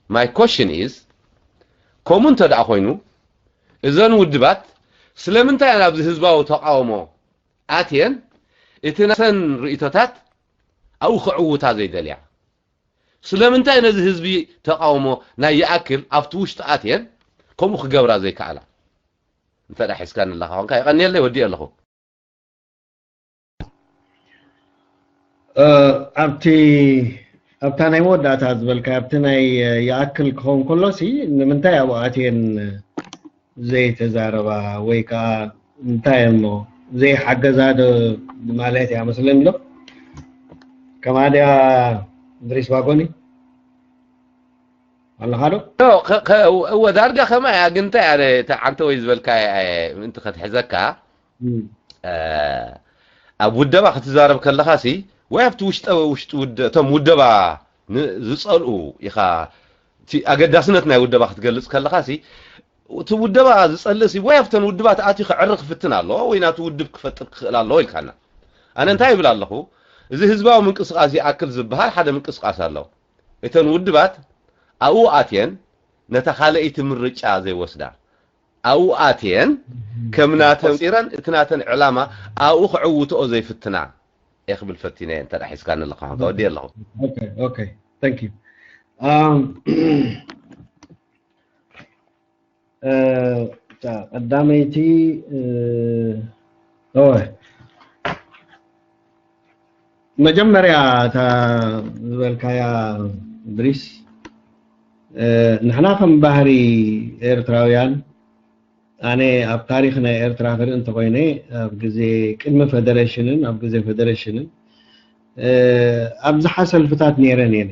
My question is ከምኡ እንተ ደኣ ኮይኑ እዘን ውድባት ስለምንታይ እየን ኣብዚ ህዝባዊ ተቃውሞ ኣትየን እቲ ናተን ርእይቶታት ኣብኡ ክዕውታ ዘይደልያ? ስለምንታይ ነዚ ህዝቢ ተቃውሞ ናይ ይኣክል ኣብቲ ውሽጢ ኣትየን ከምኡ ክገብራ ዘይከኣላ? እንተ ደኣ ሒዝካኒ ኣለኻ ኾንካ የቐንየለይ፣ ወዲእ ኣለኹ። ኣብቲ ኣብታ ናይ መወዳእታ ዝበልካ ኣብቲ ናይ ይኣክል ክኸውን ከሎሲ ንምንታይ ኣብኡ ኣትየን ዘይተዛረባ ወይ ከዓ እንታይ እሞ ዘይሓገዛ ዶ ማለት እያ መስለኒ ዶ? ከማድያ ድሪስ ባጎኒ ኣለኻ ዶ? እወ ዳርጋ ከማ እያ ግን እንታይ ኣነ ዓንተ ወይ ዝበልካ ምእንቲ ከትሕዘካ ኣብ ውደባ ክትዛረብ ከለኻ ሲ ወይ ኣብቲ ውሽጠ ውሽጢ ውደ እቶም ውደባ ዝጸልኡ ኢኻ እቲ ኣገዳስነት ናይ ውደባ ክትገልጽ ከለኻ ሲ እቲ ውደባ ዝጸልእ ሲ ወይ ኣብተን ውድባት ኣትዩ ክዕሪ ክፍትን ኣለዎ ወይ ናቱ ውድብ ክፈጥር ክኽእል ኣለዎ ኢልካና። ኣነ እንታይ ይብል ኣለኹ? እዚ ህዝባዊ ምንቅስቃስ ይኣክል ዝበሃል ሓደ ምንቅስቃስ ኣሎ። እተን ውድባት ኣብኡ ኣትየን ነታ ካልኣይቲ ምርጫ ዘይወስዳ ኣብኡ ኣትየን ከም ናተን ፂረን እቲ ናተን ዕላማ ኣብኡ ክዕውትኦ ዘይፍትና እየ ክብል ፈቲነ እየ። እንተ ሒዝካኒ ኣለካ ከወዲ ኣለኹ። ቀዳመይቲ መጀመርያ እታ ዝበልካያ ድሪስ ንሕና ከም ባህሪ ኤርትራውያን ኣነ ኣብ ታሪክ ናይ ኤርትራ ክርኢ እንተኮይነ ኣብ ግዜ ቅድሚ ፌደሬሽንን ኣብ ግዜ ፌደሬሽንን ኣብዝሓ ሰልፍታት ነይረን እየን።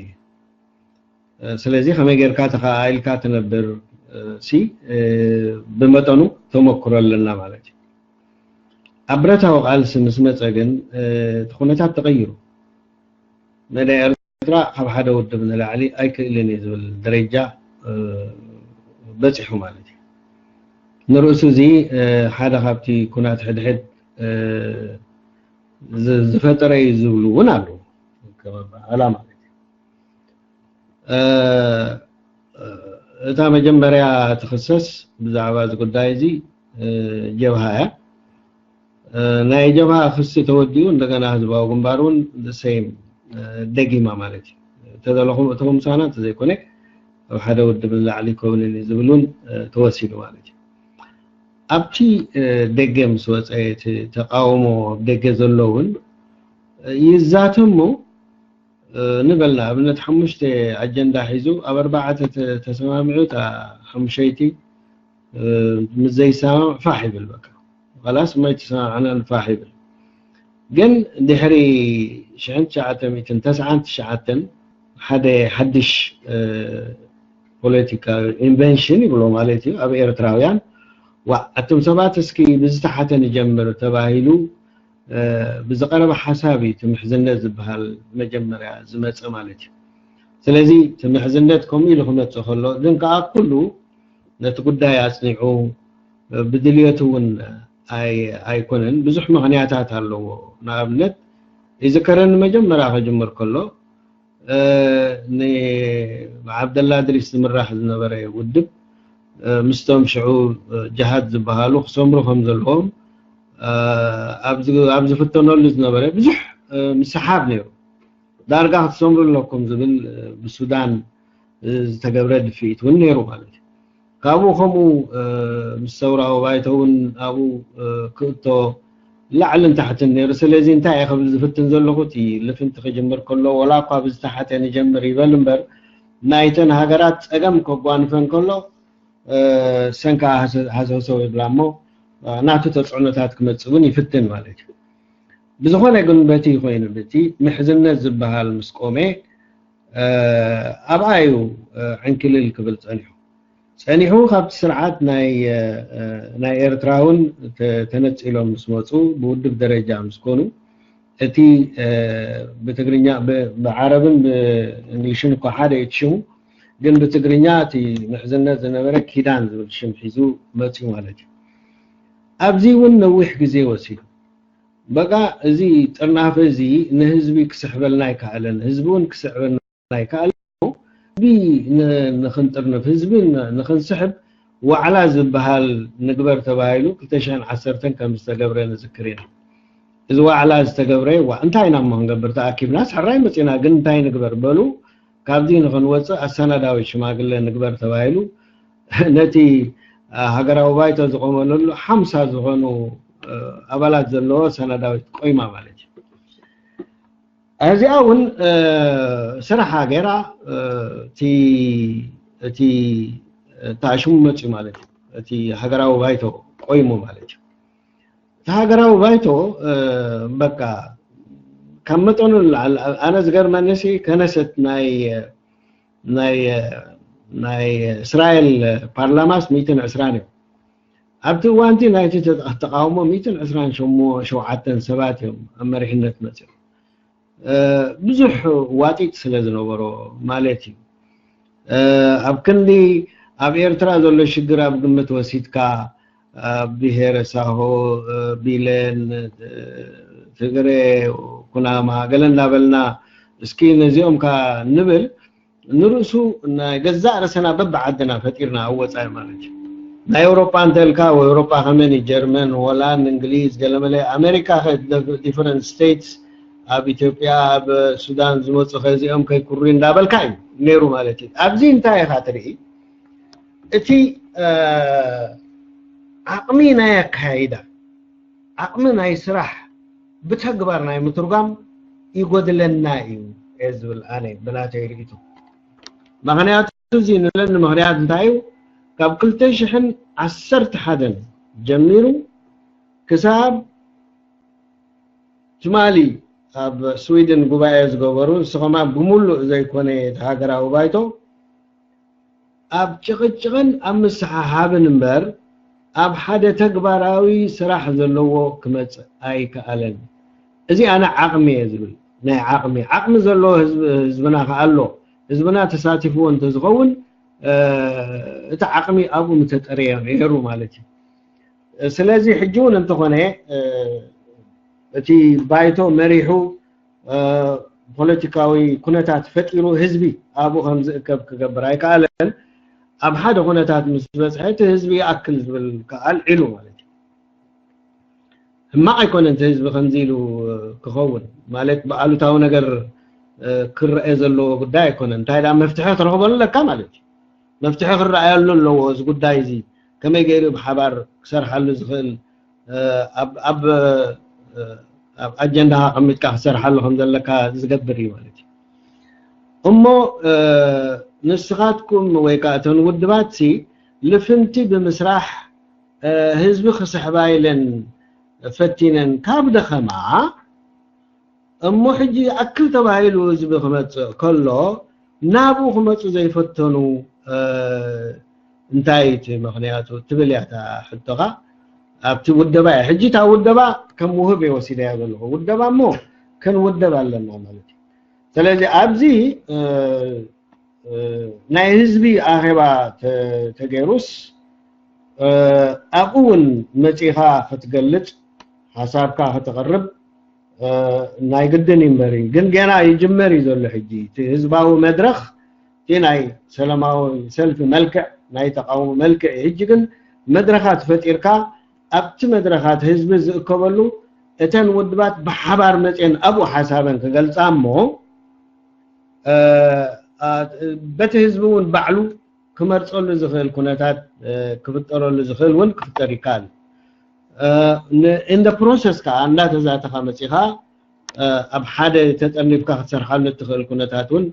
ስለዚ ከመይ ጌርካ ተኸኣኢልካ ትነብር ሲ ብመጠኑ ተመክሮ ኣለና ማለት እዩ። ኣብ ብረታዊ ቃልሲ ምስ መፀ ግን እቲ ኩነታት ተቐይሩ። መዳይ ኤርትራ ካብ ሓደ ውድብ ንላዕሊ ኣይክእልን እዩ ዝብል ደረጃ በፂሑ ማለት እዩ። ንርእሱ እዚ ሓደ ካብቲ ኩናት ሕድሕድ ዝፈጠረ እዩ ዝብሉ እውን ኣለዉ። ኣላ ማለት እዩ። እታ መጀመርያ ትኽሰስ ብዛዕባ እዚ ጉዳይ እዚ ጀብሃ እያ። ናይ ጀብሃ ክሲ ተወዲኡ እንደገና ህዝባዊ ግንባር እውን ሰይም ደጊማ ማለት እዩ። ተዘለኹም እቶም ምሳና እንተዘይኮነ ኣብ ሓደ ውድብ ንላዕሊ ይከውንን እዩ ዝብል እውን ተወሲኑ ማለት እዩ። ኣብቲ ደገ ምስ ወፀ እቲ ተቃውሞ ኣብ ደገ ዘሎ እውን ይዛተሞ ንበል ንኣብነት ሓሙሽተ ኣጀንዳ ሒዙ ኣብ ኣርባዕተ ተሰማሚዑ እታ ሓሙሸይቲ ምስ ዘይሰማምዕ ፋሕ ይብል በቃ ላስ ማይ ተሰማምዕናን ፋሕ ይብል። ግን ድሕሪ ሽሕን ትሽዓተ ሚእትን ተስዓን ትሽዓተን ሓደ ሓድሽ ፖለቲካዊ ኢንቨንሽን ይብሎ ማለት እዩ ኣብ ኤርትራውያን ዋዕ ኣቱም ሰባት እስኪ ብዝተሓተ ንጀምር ተባሂሉ ብዝቐረበ ሓሳብ እዩ እቲ ምሕዝነት ዝበሃል መጀመርያ ዝመፀ ማለት እዩ። ስለዚ እቲ ምሕዝነት ከምኡ ኢሉ ክመፅእ ከሎ ግን ከዓ ኩሉ ነቲ ጉዳይ ኣፅኒዑ ብድልየቱ እውን ኣይኮነን። ብዙሕ ምኽንያታት ኣለዎ። ንኣብነት ይዝከረኒ መጀመርያ ክጅምር ከሎ ንዓብደላ ድሪስ ዝምራሕ ዝነበረ ውድብ ምስቶም ሽዑ ጅሃድ ዝበሃሉ ክሰምሩ ከም ዘለዎም ኣብ ዝፍተነሉ ዝነበረ ብዙሕ ምስሓብ ነይሩ። ዳርጋ ክትሰምሩ ኣለኩም ዝብል ብሱዳን ዝተገብረ ድፍኢት እውን ነይሩ ማለት እዩ። ካብኡ ከምኡ ምስ ሰውራዊ ባይቶ እውን ኣብኡ ክእቶ ላዕልን ታሕትን ነይሩ። ስለዚ እንታይ እየ ክብል ዝፍትን ዘለኹ፣ እቲ ልፍንቲ ክጅምር ከሎ፣ ወላ እኳ ብዝተሓተ ንጀምር ይበል እምበር፣ ናይተን ሃገራት ጸገም ከጓንፈን ከሎ፣ ሰንካ ሃሰውሰው ይብላ እሞ ናቱ ተፅዕኖታት ክመፅእ እውን ይፍትን ማለት እዩ። ብዝኾነ ግን በቲ ኮይኑ በቲ ምሕዝነት ዝበሃል ምስ ቆመ ኣብኣ እዩ ዕንክልል ክብል ፀኒሑ። ፀኒሑ ካብቲ ስርዓት ናይ ኤርትራ እውን ተነፂሎም ምስ መፁ ብውድብ ደረጃ ምስ ኮኑ እቲ ብትግርኛ ብዓረብን ብእንግሊሽን እኳ ሓደ እዩ ሽሙ፣ ግን ብትግርኛ እቲ ምሕዝነት ዝነበረ ኪዳን ዝብል ሽም ሒዙ መፅዩ ማለት እዩ። ኣብዚ እውን ነዊሕ ግዜ ወሲዱ። በቃ እዚ ጥርናፈ እዚ ንህዝቢ ክስሕበልና ኣይከኣለን፣ ህዝቢ እውን ክስዕበልና ኣይከኣለን። ህዝቢ ንኽንጥርንፍ፣ ህዝቢ ንኽንስሕብ ዋዕላ ዝበሃል ንግበር ተባሂሉ ክልተ ሽሕን ዓሰርተን ከም ዝተገብረ ንዝክር ኢና። እዚ ዋዕላ ዝተገብረ ዋ እንታይ ኢና እሞ ክንገብር ተኣኪብናስ ሕራይ መፂና፣ ግን እንታይ ንግበር በሉ፣ ካብዚ ንኽንወፅእ ኣሰናዳዊ ሽማግለ ንግበር ተባሂሉ ነቲ ሃገራዊ ባይቶ ዝቆመለሉ ሓምሳ ዝኾኑ ኣባላት ዘለዎ ኣሰናዳዊት ቆይማ ማለት እዩ። እዚኣ እውን ስራሓ ገይራ እቲ ታሽሙ መፅዩ ማለት እዩ። እቲ ሃገራዊ ባይቶ ቆይሙ ማለት እዩ። እቲ ሃገራዊ ባይቶ በቃ ካብ መጠኑ ንላዕሊ ኣነ ዝገርመኒ ሲ ከነሰት ናይ ናይ ናይ እስራኤል ፓርላማስ ሚእትን ዕስራን እዮም። ኣብቲ እዋንቲ ናይቲ ተቃውሞ ሚእትን ዕስራን ሸውዓተን ሰባት እዮም ኣብ መሪሕነት መፅኦም። ብዙሕ ዋጢጥ ስለ ዝነበሮ ማለት እዩ። ኣብ ክንዲ ኣብ ኤርትራ ዘሎ ሽግር ኣብ ግምት ወሲድካ ብሄረ ሳሆ፣ ቢለን፣ ትግሬ፣ ኩናማ ገለ እናበልና እስኪ ነዚኦም ከ ንብል ንርእሱ ናይ ገዛእ ርእስና በብዓድና ፈጢርና ኣብ ወፃኢ ማለት እዩ። ናይ ኤውሮጳ እንተልካ ኤውሮጳ ከመን ጀርመን፣ ሆላንድ፣ እንግሊዝ፣ ገለመለ ኣሜሪካ different states ኣብ ኢትዮጵያ ኣብ ሱዳን ዝመፁ ከዚኦም ከይኩሪ እንዳበልካ እዩ ነይሩ ማለት እዩ። ኣብዚ እንታይ ኢኻ ትርኢ? እቲ ዓቕሚ ናይ ኣካያይዳ ዓቕሚ ናይ ስራሕ ብተግባር ናይ ምትርጓም ይጎድለና እዩ እየ ዝብል ኣነ ብናተይ ርእይቶ። ምክንያቱ እዚ ንብለኒ ምክንያት እንታይ እዩ? ካብ ክልተ ሽሕን ዓሰርተ ሓደን ጀሚሩ ክሳብ ትማሊ ኣብ ስዊድን ጉባኤ ዝገበሩ ንስኸማ ብምሉእ ዘይኮነ እቲ ሃገራዊ ባይቶ ኣብ ጭቕጭቕን ኣብ ምስሓሓብን እምበር ኣብ ሓደ ተግባራዊ ስራሕ ዘለዎ ክመፅእ ኣይከኣለን። እዚ ኣነ ዓቕሚ እየ ዝብል ናይ ዓቕሚ ዓቕሚ ዘለዎ ህዝብና ከኣሎ ህዝብና ተሳቲፍዎ እንተዝኸውን እቲ ዓቕሚ ኣብኡ ምተጠረየ ነይሩ ማለት እዩ። ስለዚ ሕጂ እውን እንተኾነ እቲ ባይቶ መሪሑ ፖለቲካዊ ኩነታት ፈጢሩ ህዝቢ ኣብኡ ከም ዝእከብ ክገብር ኣይከኣለን። ኣብ ሓደ ኩነታት ምስ በፅሐ እቲ ህዝቢ ይኣክል ዝብል ከኣል ዒሉ ማለት እዩ። ሕማቕ ኣይኮነን እቲ ህዝቢ ከምዚ ኢሉ ክኸውን ማለት ብኣሉታዊ ነገር ክረአ ዘለዎ ጉዳይ ኣይኮነን። እንታይ ደኣ መፍትሒ ክትረኽበሉ ኣለካ ማለት እዩ። መፍትሒ ክረኣየሉ ኣለዎ። እዚ ጉዳይ እዚ ከመይ ገይሩ ብሓባር ክሰርሓሉ ዝኽእል ኣብ ኣብ ኣብ ኣጀንዳ ኣቐሚጥካ ክሰርሓሉ ከም ዘለካ ዝገብር እዩ ማለት እዩ። እሞ ንስኻትኩም ወይ ከዓ እተን ውድባት ሲ ልፍንቲ ብምስራሕ ህዝቢ ክስሕባ ኢለን ፈቲነን ካብ ደኸማ እሞ ሕጂ ይኣክል ተባሂሉ ህዝቢ ክመፅእ ከሎ ናብኡ ክመፁ ዘይፈተኑ እንታይ እቲ ምክንያቱ ትብል እያ እታ ሕቶኻ። ኣብቲ ውደባ እያ ሕጂ እታ ውደባ ከም ውህብ እየ ወሲደያ ዘለኹ። ውደባ እሞ ክንውደብ ኣለና ማለት እዩ። ስለዚ ኣብዚ ናይ ህዝቢ ኣኼባ ተገይሩስ ኣብኡ እውን መፂኻ ክትገልፅ ሓሳብካ ከተቕርብ ናይ ግድን እዩ እምበር ግን ገና ይጅመር እዩ ዘሎ ሕጂ እቲ ህዝባዊ መድረኽ እቲ ናይ ሰላማዊ ሰልፊ መልክዕ ናይ ተቃውሞ መልክዕ እዩ ሕጂ ግን መድረኻት ፈጢርካ ኣብቲ መድረኻት ህዝቢ ዝእከበሉ እተን ውድባት ብሓባር መፅየን ኣብኡ ሓሳበን ክገልፃ እሞ በቲ ህዝቢ እውን ባዕሉ ክመርፀሉ ዝኽእል ኩነታት ክፍጠረሉ ዝኽእል እውን ክፍጠር ይከኣል። In the process ከዓ እንዳተዛተኻ መፂኻ ኣብ ሓደ ተጠርኒፍካ ክትሰርሓሉ እትኽእል ኩነታት እውን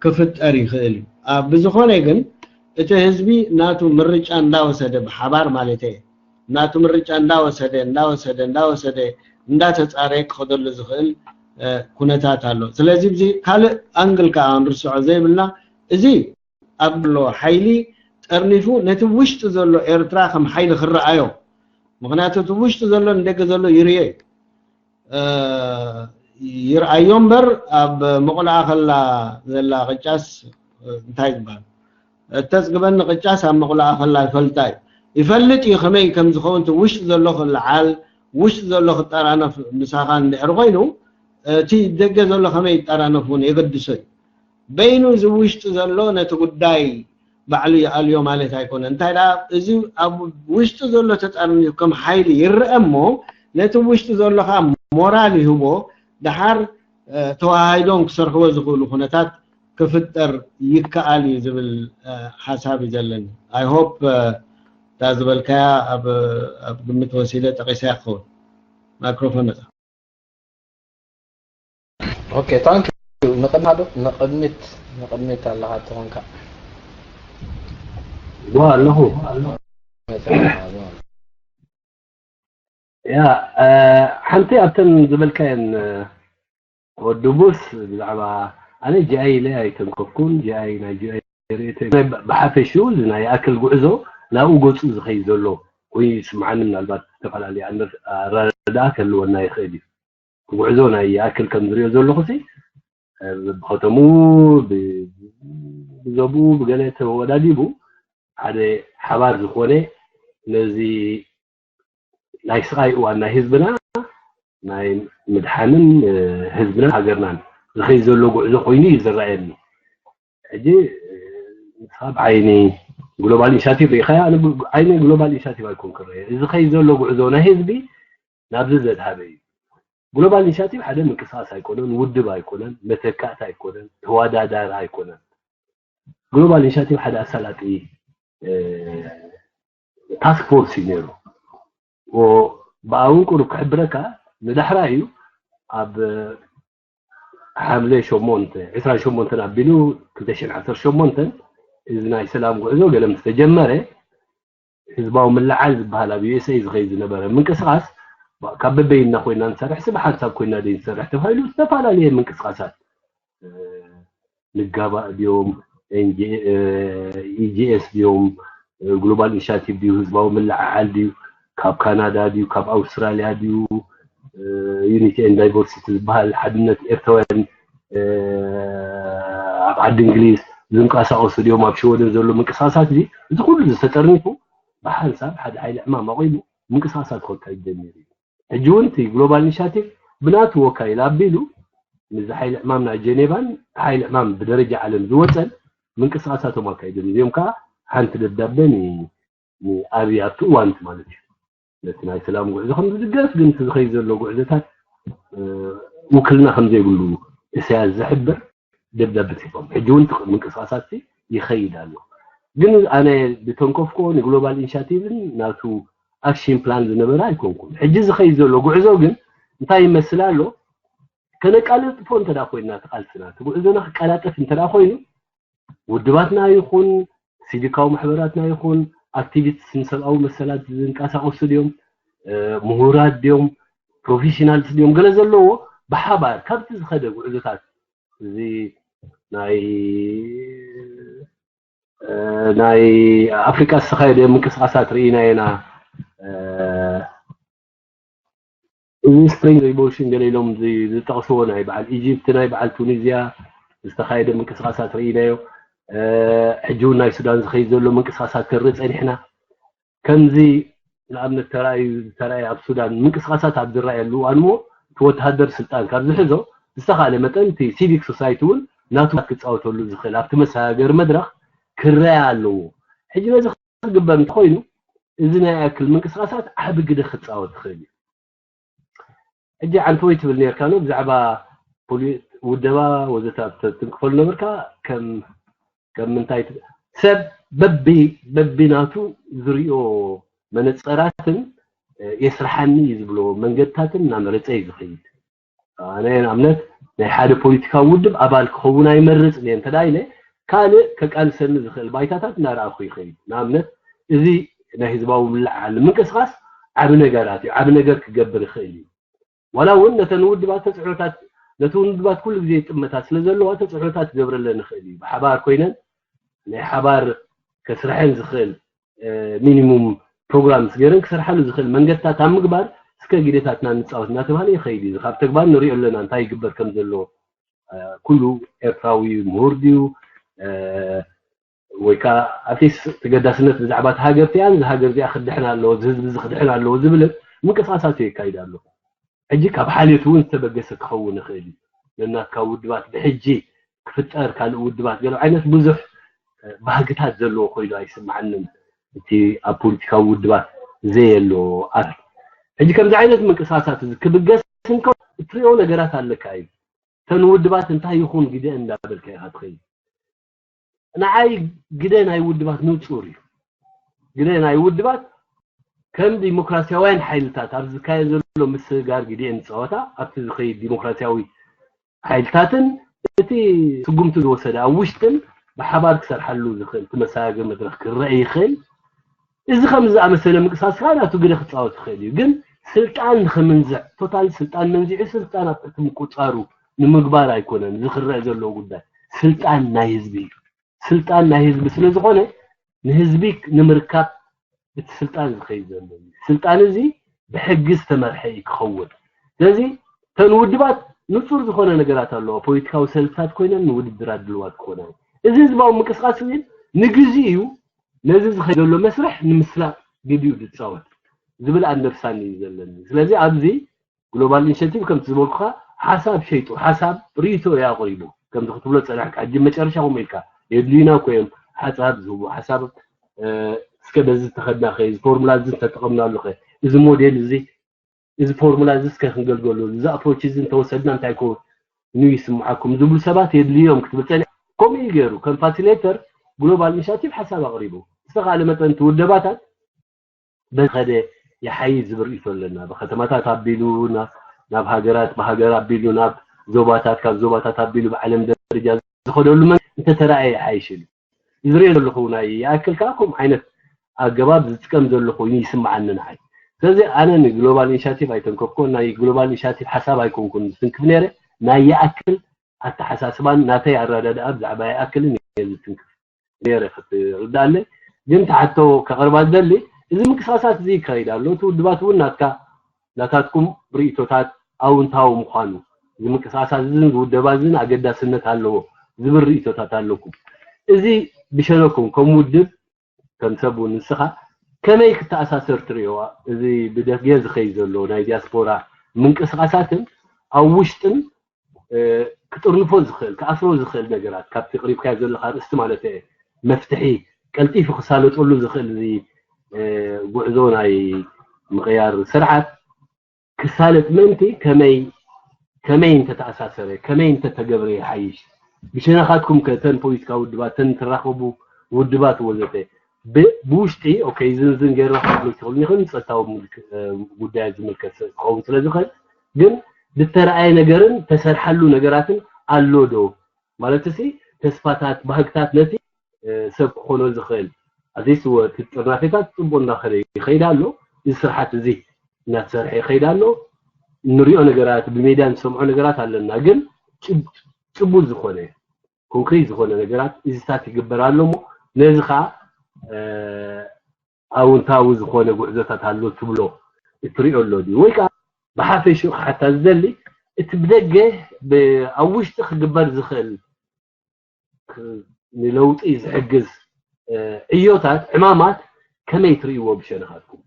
ክፍጠር ይኽእል እዩ። ብዝኾነ ግን እቲ ህዝቢ ናቱ ምርጫ እንዳወሰደ ብሓባር ማለት እየ ናቱ ምርጫ እንዳወሰደ እንዳወሰደ እንዳወሰደ እንዳተፃረየ ክኸደሉ ዝኽእል ኩነታት ኣሎ። ስለዚ እዚ ካልእ ኣንግል ከዓ ንርስዖ ዘይብልና እዚ ኣብ ዘሎ ሓይሊ ጠርኒፉ ነቲ ውሽጢ ዘሎ ኤርትራ ከም ሓይሊ ክረኣዮ፣ ምክንያቱ እቲ ውሽጢ ዘሎ ንደገ ዘሎ ይርዮ እዩ። ይርኣዮ እምበር ኣብ መቑልኣ ከላ ዘላ ቅጫስ እንታይ ዝበሃል እተፅግበኒ ቅጫስ ኣብ መቑልኣ ከላ ይፈልጣ እዩ። ይፈልጥ እዩ ከመይ ከም ዝኸውን እቲ ውሽጢ ዘሎ ክለዓል ውሽጢ ዘሎ ክጠራነፍ ምሳኻ እንድሕር ኮይኑ እቲ ደገ ዘሎ ከመይ ይጠራነፍ እውን የገድሶ እዩ። በይኑ እዚ ውሽጢ ዘሎ ነቲ ጉዳይ ባዕሉ ይኣልዮ ማለት ኣይኮነ። እንታይ ደኣ እዚ ኣብ ውሽጢ ዘሎ ተጠርኒፉ ከም ሓይሊ ይረአ እሞ ነቲ ውሽጢ ዘሎ ከዓ ሞራል ይህቦ ደሓር ተዋሃሂዶም ክሰርሕዎ ዝኽእሉ ኩነታት ክፍጠር ይከኣል እዩ ዝብል ሓሳብ እዩ ዘለኒ። I hope እታ ዝበልካያ ኣብ ግምት ወሲደ ጠቂሰያ ክኸውን። ማይክሮፎን ነፃ። Okay, thank you. ንቕድሚት ንቕድሚት ኣለኻ ትኾንካ። ዋ ኣለኹ። ያ ሓንቲ ኣብተን ዝበልካየን ወዲ ቡስ ብዛዕባ ኣነ ጂኣይ ኢለ ኣይተንከፍኩን። ጂኣይ ናይ ጂኣይ ርእየተይ ብሓፈሽኡ እዚ ናይ ኣክል ጉዕዞ ናብኡ ገፁ ዝኸይድ ዘሎ ኮይኑ ይስምዓኒ። ምናልባት ዝተፈላለየ ኣረዳድኣ ክህልወና ይኽእል እዩ። ጉዕዞ ናይ ይኣክል ከም ዝሪኦ ዘለኹ ሲ ብኸተሙ ብዘብኡ ብገለ ተወዳዲቡ ሓደ ሓባር ዝኾነ ነዚ ናይ ስቓይ እዋን ናይ ህዝብና ናይ ምድሓንን ህዝብና ሃገርናን ዝኸይ ዘሎ ጉዕዞ ኮይኑ እዩ ዝረኣየኒ። ሕጂ ንስኻ ብዓይኒ ግሎባል ኢኒሻቲቭ ርኢኻያ፣ ዓይኒ ግሎባል ኢኒሻቲቭ ኣይኮን ክረአ እዚ ኸይ ዘሎ ጉዕዞ ናይ ህዝቢ ናብዚ ዘድሃበ እዩ። ግሎባል ኢኒሻቲቭ ሓደ ምንቅስቃስ ኣይኮነን፣ ውድብ ኣይኮነን፣ መተካእቲ ኣይኮነን፣ ተወዳዳሪ ኣይኮነን። ግሎባል ኢኒሻቲቭ ሓደ ኣሳላጢ ታስክ ፎርስ እዩ ነይሩ። ብኣውን ቁሩብ ክሕብረካ ንዳሕራ እዩ ኣብ ሓምለ ሸሞንተ ዕስራን ሸሞንተን ኣቢሉ ክልተ ሽሕን ዓሰርተ ሸሞንተን እዚ ናይ ሰላም ጉዕዞ ገለ ምስ ተጀመረ ህዝባዊ ምልዓል ዝበሃል ኣብ ዩ ኤስ ኤ ዝኸይድ ዝነበረ ምንቅስቃስ ካብ በበይንና ኮይና ንሰርሕ ሲ ብሓንሳብ ኮይና ደይ ንሰርሕ ተባሂሉ ዝተፈላለየ ምንቅስቃሳት ንጋባእ ድዮም ኢጂኤስ ድዮም ግሎባል ኢኒሻቲቭ ድዩ ህዝባዊ ምልዕዓል ድዩ ካብ ካናዳ ድዩ ካብ ኣውስትራሊያ ድዩ ዩኒቲ ኤንድ ዳይቨርሲቲ ዝበሃል ሓድነት ኤርትራውያን ኣብ ዓዲ እንግሊዝ ዝንቀሳቀሱ ድዮም ኣብ ሽወደን ዘሎ ምንቅስቃሳት እዚ እዚ ኩሉ ዝተጠርኒፉ ብሓንሳብ ሓደ ሓይሊ ዕማም ኣቂሙ ምንቅስቃሳት ከካይድ ጀሚሩ እዩ። ሕጂ እውን እቲ ግሎባል ኢኒሻቲቭ ብናቱ ወካይል ኣቢሉ ምዚ ሓይሊ ዕማም ናይ ጀኔቫን ሓይሊ ዕማም ብደረጃ ዓለም ዝወፀን ምንቅስቃሳቶም ኣካይዶም እዚኦም ከዓ ሓንቲ ደብዳበ ንኣብይ ኣብቲ እዋንቲ ማለት እዩ ነቲ ናይ ሰላም ጉዕዞ ከም ዝድገፍ ግን እቲ ዝኸይ ዘሎ ጉዕዞታት ውክልና ከም ዘይብሉ እሳያስ ዝሕብር ደብዳበ ፅሒፎም ሕጂ እውን ምንቅስቃሳት ይኸይድ ኣሎ ግን ኣነ ብተንከፍኮ ንግሎባል ኢኒሻቲቭን ናቱ ኣክሽን ፕላን ዝነበረ ኣይኮንኩን ሕጂ ዝኸይድ ዘሎ ጉዕዞ ግን እንታይ ይመስል ኣሎ ከነቃልጥፎ እንተ ኮይንና ተቃልስና እቲ ጉዕዞና ክቀላጠፍ እንተ ኮይኑ ውድባትና ይኹን ሲቪካዊ ማሕበራትና ይኹን ኣክቲቪስት ንሰብኣዊ መሰላት ዝንቀሳቀሱ ድዮም ምሁራት ድዮም ፕሮፌሽናልስ ድዮም ገለ ዘለዎ ብሓባር ካብቲ ዝኸደ ጉዕዞታት እዚ ናይ ናይ ኣፍሪቃ ዝተኻየደ ምንቅስቃሳት ርኢና ኢና እዚ ስፕሪንግ ሪቮሉሽን ገለ ኢሎም ዝጠቕስዎ ናይ በዓል ኢጅፕት ናይ በዓል ቱኒዝያ ዝተኻየደ ምንቅስቃሳት ርኢናዮ ሕጂ እውን ናይ ሱዳን ዝኸይድ ዘሎ ምንቅስቃሳት ክርኢ ፀኒሕና ከምዚ ንኣብነት ተራእዩ ዝተራእየ ኣብ ሱዳን ምንቅስቃሳት ኣብ ዝረኣየሉ እዋን እሞ እቲ ወተሃደር ስልጣን ካብ ዝሕዞ ዝተኻእለ መጠን እቲ ሲቪክ ሶሳይቲ እውን ናቱ ክፃወተሉ ዝኽእል ኣብቲ መሰጋገሪ መድረክ ክረኣ ኣለዎ ሕጂ ነዚ ክግበር እንተኮይኑ እዚ ናይ ኣክል ምንቅስቃሳት ዓቢ ግደ ክጻወት ይኽእል እዩ። ሕጂ ዓንተወይ ትብል ነርካ ነው ብዛዕባ ውደባ ወዘተ ትንክፈሉ ነበርካ። ከም ከም ምንታይ ሰብ በቢ በቢ ናቱ ዝሪኦ መነፀራትን የስርሓኒ እዩ ዝብሎ መንገድታትን እናመረፀ እዩ ዝኸይድ። ኣነ ንኣብነት ናይ ሓደ ፖለቲካዊ ውድብ ኣባል ክኸውን ኣይመርፅን እየ እንተ ኢለ ካልእ ከቃልሰኒ ዝኽእል ባይታታት እናረኣኹ ይኸይድ። ንኣብነት እዚ ናይ ህዝባዊ ምልዕዓል ምንቅስቃስ ዓቢ ነገራት እዩ፣ ዓቢ ነገር ክገብር ይኽእል እዩ። ዋላ እውን ነተን ውድባት ተፅዕኖታት ነቲ ውድባት ኩሉ ግዜ ጥመታት ስለ ዘለዋ ተፅዕኖታት ክገብረለን ይኽእል እዩ። ብሓባር ኮይነን ናይ ሓባር ከስርሐን ዝኽእል ሚኒሙም ፕሮግራም ገይረን ክሰርሓሉ ዝኽእል መንገድታት ኣብ ምግባር እስከ ግዴታትና ንፃወት እናተባሃለ ይኸይድ እዩ። ካብ ተግባር ንሪኦ ኣለና እንታይ ይግበር ከም ዘሎ። ኩሉ ኤርትራዊ ምሁር ድዩ ወይ ከዓ ኣትሊስት ተገዳስነት ብዛዕባ እቲ ሃገር እቲኣን እዚ ሃገር እዚኣ ክድሕን ኣለዎ፣ እዚ ህዝቢ እዚ ክድሕን ኣለዎ ዝብል ምንቅስቃሳት የካይድ ኣሎ። ሕጂ ካብ ሓልዮት እውን ዝተበገሰ ክኸውን ይኽእል እዩ። ነናትካ ውድባት ብሕጂ ክፍጠር ካልእ ውድባት ገለ ዓይነት ብዙሕ ባህግታት ዘለዎ ኮይኑ ኣይስምዓንን። እቲ ኣብ ፖለቲካዊ ውድባት ዘየሎ ኣር ሕጂ ከምዚ ዓይነት ምንቅስቃሳት እዚ ክብገስ እንከ እትሪኦ ነገራት ኣለካ እዩ። እተን ውድባት እንታይ ይኹን ግደ እንዳበልካ ኢኻ ትኸይድ። ንዓይ ግደ ናይ ውድባት ንጹር እዩ። ግደ ናይ ውድባት ከም ዲሞክራሲያውያን ሓይልታት ኣብ ዝካየድ ዘሎ ምስግጋር ግዴን ጸወታ ኣብቲ ዝኸይድ ዲሞክራሲያዊ ሓይልታትን እቲ ስጉምቲ ዝወሰደ ኣብ ውሽጥን ብሓባር ክሰርሓሉ ዝኽእል እቲ መሰጋገሪ መድረኽ ክረአ ይኽእል። እዚ ከምዚ ዝኣመሰለ ምንቅስቃስ ከዓ ናቱ ግደ ክፃወት ይኽእል እዩ። ግን ስልጣን ንኽምንዝዕ ቶታል ስልጣን መንዚዑ ስልጣን ኣብ ትሕቲ ምቁፃሩ ንምግባር ኣይኮነን እዚ ክረአ ዘለዎ ጉዳይ። ስልጣን ናይ ህዝቢ እዩ። ስልጣን ናይ ህዝቢ ስለ ዝኾነ ንህዝቢ ንምርካብ እቲ ስልጣን ዝኸይድ ዘሎ እዩ። ስልጣን እዚ ብሕጊ ዝተመርሐ እዩ ክኸውን። ስለዚ እተን ውድባት ንጹር ዝኾነ ነገራት ኣለዎ። ፖለቲካዊ ሰልፍታት ኮይነን ንውድድራት ድልዋት ክኾና እየን። እዚ ህዝባዊ ምንቅስቃስ ግን ንግዜኡ ነዚ ዝኸይድ ዘሎ መስርሕ ንምስላጥ ግዲኡ ዝፃወት ዝብል ኣንደርስታንዲንግ እዩ ዘለኒ። ስለዚ ኣብዚ ግሎባል ኢኒሽቲቭ ከምቲ ዝበልኩኻ ሓሳብ ሸይጡ ሓሳብ ርእይቶ እዩ ኣቕሪቡ። ከምዚ ክትብሎ ፀናሕካ ሕጂ መጨረሻ ከምኡ ኢልካ የድልዩና እኮ እዮም ሓሳብ ዝህቡ ሓሳብ እስከ በዚ ዝተኸድና ከ እዚ ፎርሙላ እዚ እንተጠቐምናሉ ከ እዚ ሞዴል እዚ እዚ ፎርሙላ እዚ እስከ ክንገልገሉ እዚ ኣፕሮች እዚ እንተወሰድና እንታይ ኮ ኑ ይስምዓኩም ዝብሉ ሰባት የድልዮም ክትብል ፀኒሕ። ከምኡ እዩ ገይሩ ከም ፋሲሌተር ግሎባል ኢኒሽቲቭ ሓሳብ ኣቕሪቡ ዝተኻእለ መጠን እቲ ውደባታት በዝኸደ ይሓይሽ ዝብል ርእይቶ ኣለና። ብከተማታት ኣቢሉ ናብ ሃገራት ብሃገር ኣቢሉ ናብ ዞባታት ካብ ዞባታት ኣቢሉ ብዓለም ደረጃ ዝኸደሉ መን እንተተረኣየ ይሓይሽ ኢሉ ዝሪኦ ዘለኹ ናይ ይኣክል ከዓ ከምኡ ዓይነት ኣገባብ ዝጥቀም ዘሎ ኮይኑ ይስምዓኒ ንዓይ። ስለዚ ኣነ ንግሎባል ኢኒሻቲቭ ኣይተንከፍኮን ናይ ግሎባል ኢኒሻቲቭ ሓሳብ ኣይኮንኩን ዝትንክፍ ነይረ ናይ ይኣክል ኣተሓሳስባን ናተይ ኣረዳድኣ ብዛዕባ ይኣክልን እየ ዝትንክፍ። ነይረ ክትርዳኣለይ ግን ተሓቶ ከቕርባ ዝደሊ እዚ ምንቅስቃሳት እዚ ይካይድ ኣሎ እቲ ውድባት እውን ናትካ ናታትኩም ርእቶታት ኣውንታዊ ምዃኑ እዚ ምንቅስቃሳት እዝን ዝውደባ እዝን ኣገዳስነት ኣለዎ ዝብል ርእቶታት ኣለኩም እዚ ብሸነኩም ከም ውድብ ከም ሰብ እውን ንስኻ ከመይ ክተኣሳሰር ትርእዋ እዚ ብደገ ዝኸይ ዘሎ ናይ ዲያስፖራ ምንቅስቃሳትን ኣብ ውሽጥን ክጥርንፎ ዝኽእል ክኣስሮ ዝኽእል ነገራት ካብቲ ቅሪብካዮ ዘለካ ርእስቲ ማለት እየ መፍትሒ ቀልጢፉ ክሳለጠሉ ዝኽእል እዚ ጉዕዞ ናይ ምቕያር ስርዓት ክሳለጥ ምእንቲ ከመይ ከመይ እንተተኣሳሰረ ከመይ እንተተገብረ ይሓይሽ ብሸነኻትኩም ከ ተን ፖለቲካ ውድባት ተን ትራኸቡ ውድባት ወዘተ ብውሽጢ ኦኬ ዝንዝን ገይርና ክትብሎ ትኽእሉ ኢኹም ጸጥታዊ ጉዳያት ዝምልከት ክኸውን ስለ ዝኽእል ግን ዝተረኣየ ነገርን ተሰርሓሉ ነገራትን ኣሎ ዶ ማለት ሲ ተስፋታት ባህግታት ነቲ ሰብ ክኾኖ ዝኽእል ኣዘይስወ እቲ ጥርናፌታት ፅቡቅ እንዳኸደ ይኸይድ ኣሎ እዚ ስርሓት እዚ እናተሰርሐ ይኸይድ ኣሎ ንሪኦ ነገራት ብሜድያ ንሰምዖ ነገራት ኣለና ግን ጭቡጥ ዝኾነ ኮንክሪት ዝኾነ ነገራት እዚታት ይግበር ኣሎ ሞ ነዚ ከዓ ኣውንታዊ ዝኾነ ጉዕዞታት ኣሎ ትብሎ እትሪኦ ኣሎ ድዩ ወይ ከዓ ብሓፈሽኡ ክሓታ ዝደሊ እቲ ብደገ ኣብ ውሽጢ ክግበር ዝኽእል ንለውጢ ዝሕግዝ ዕዮታት ዕማማት ከመይ ትርእይዎ ብሸነኻትኩም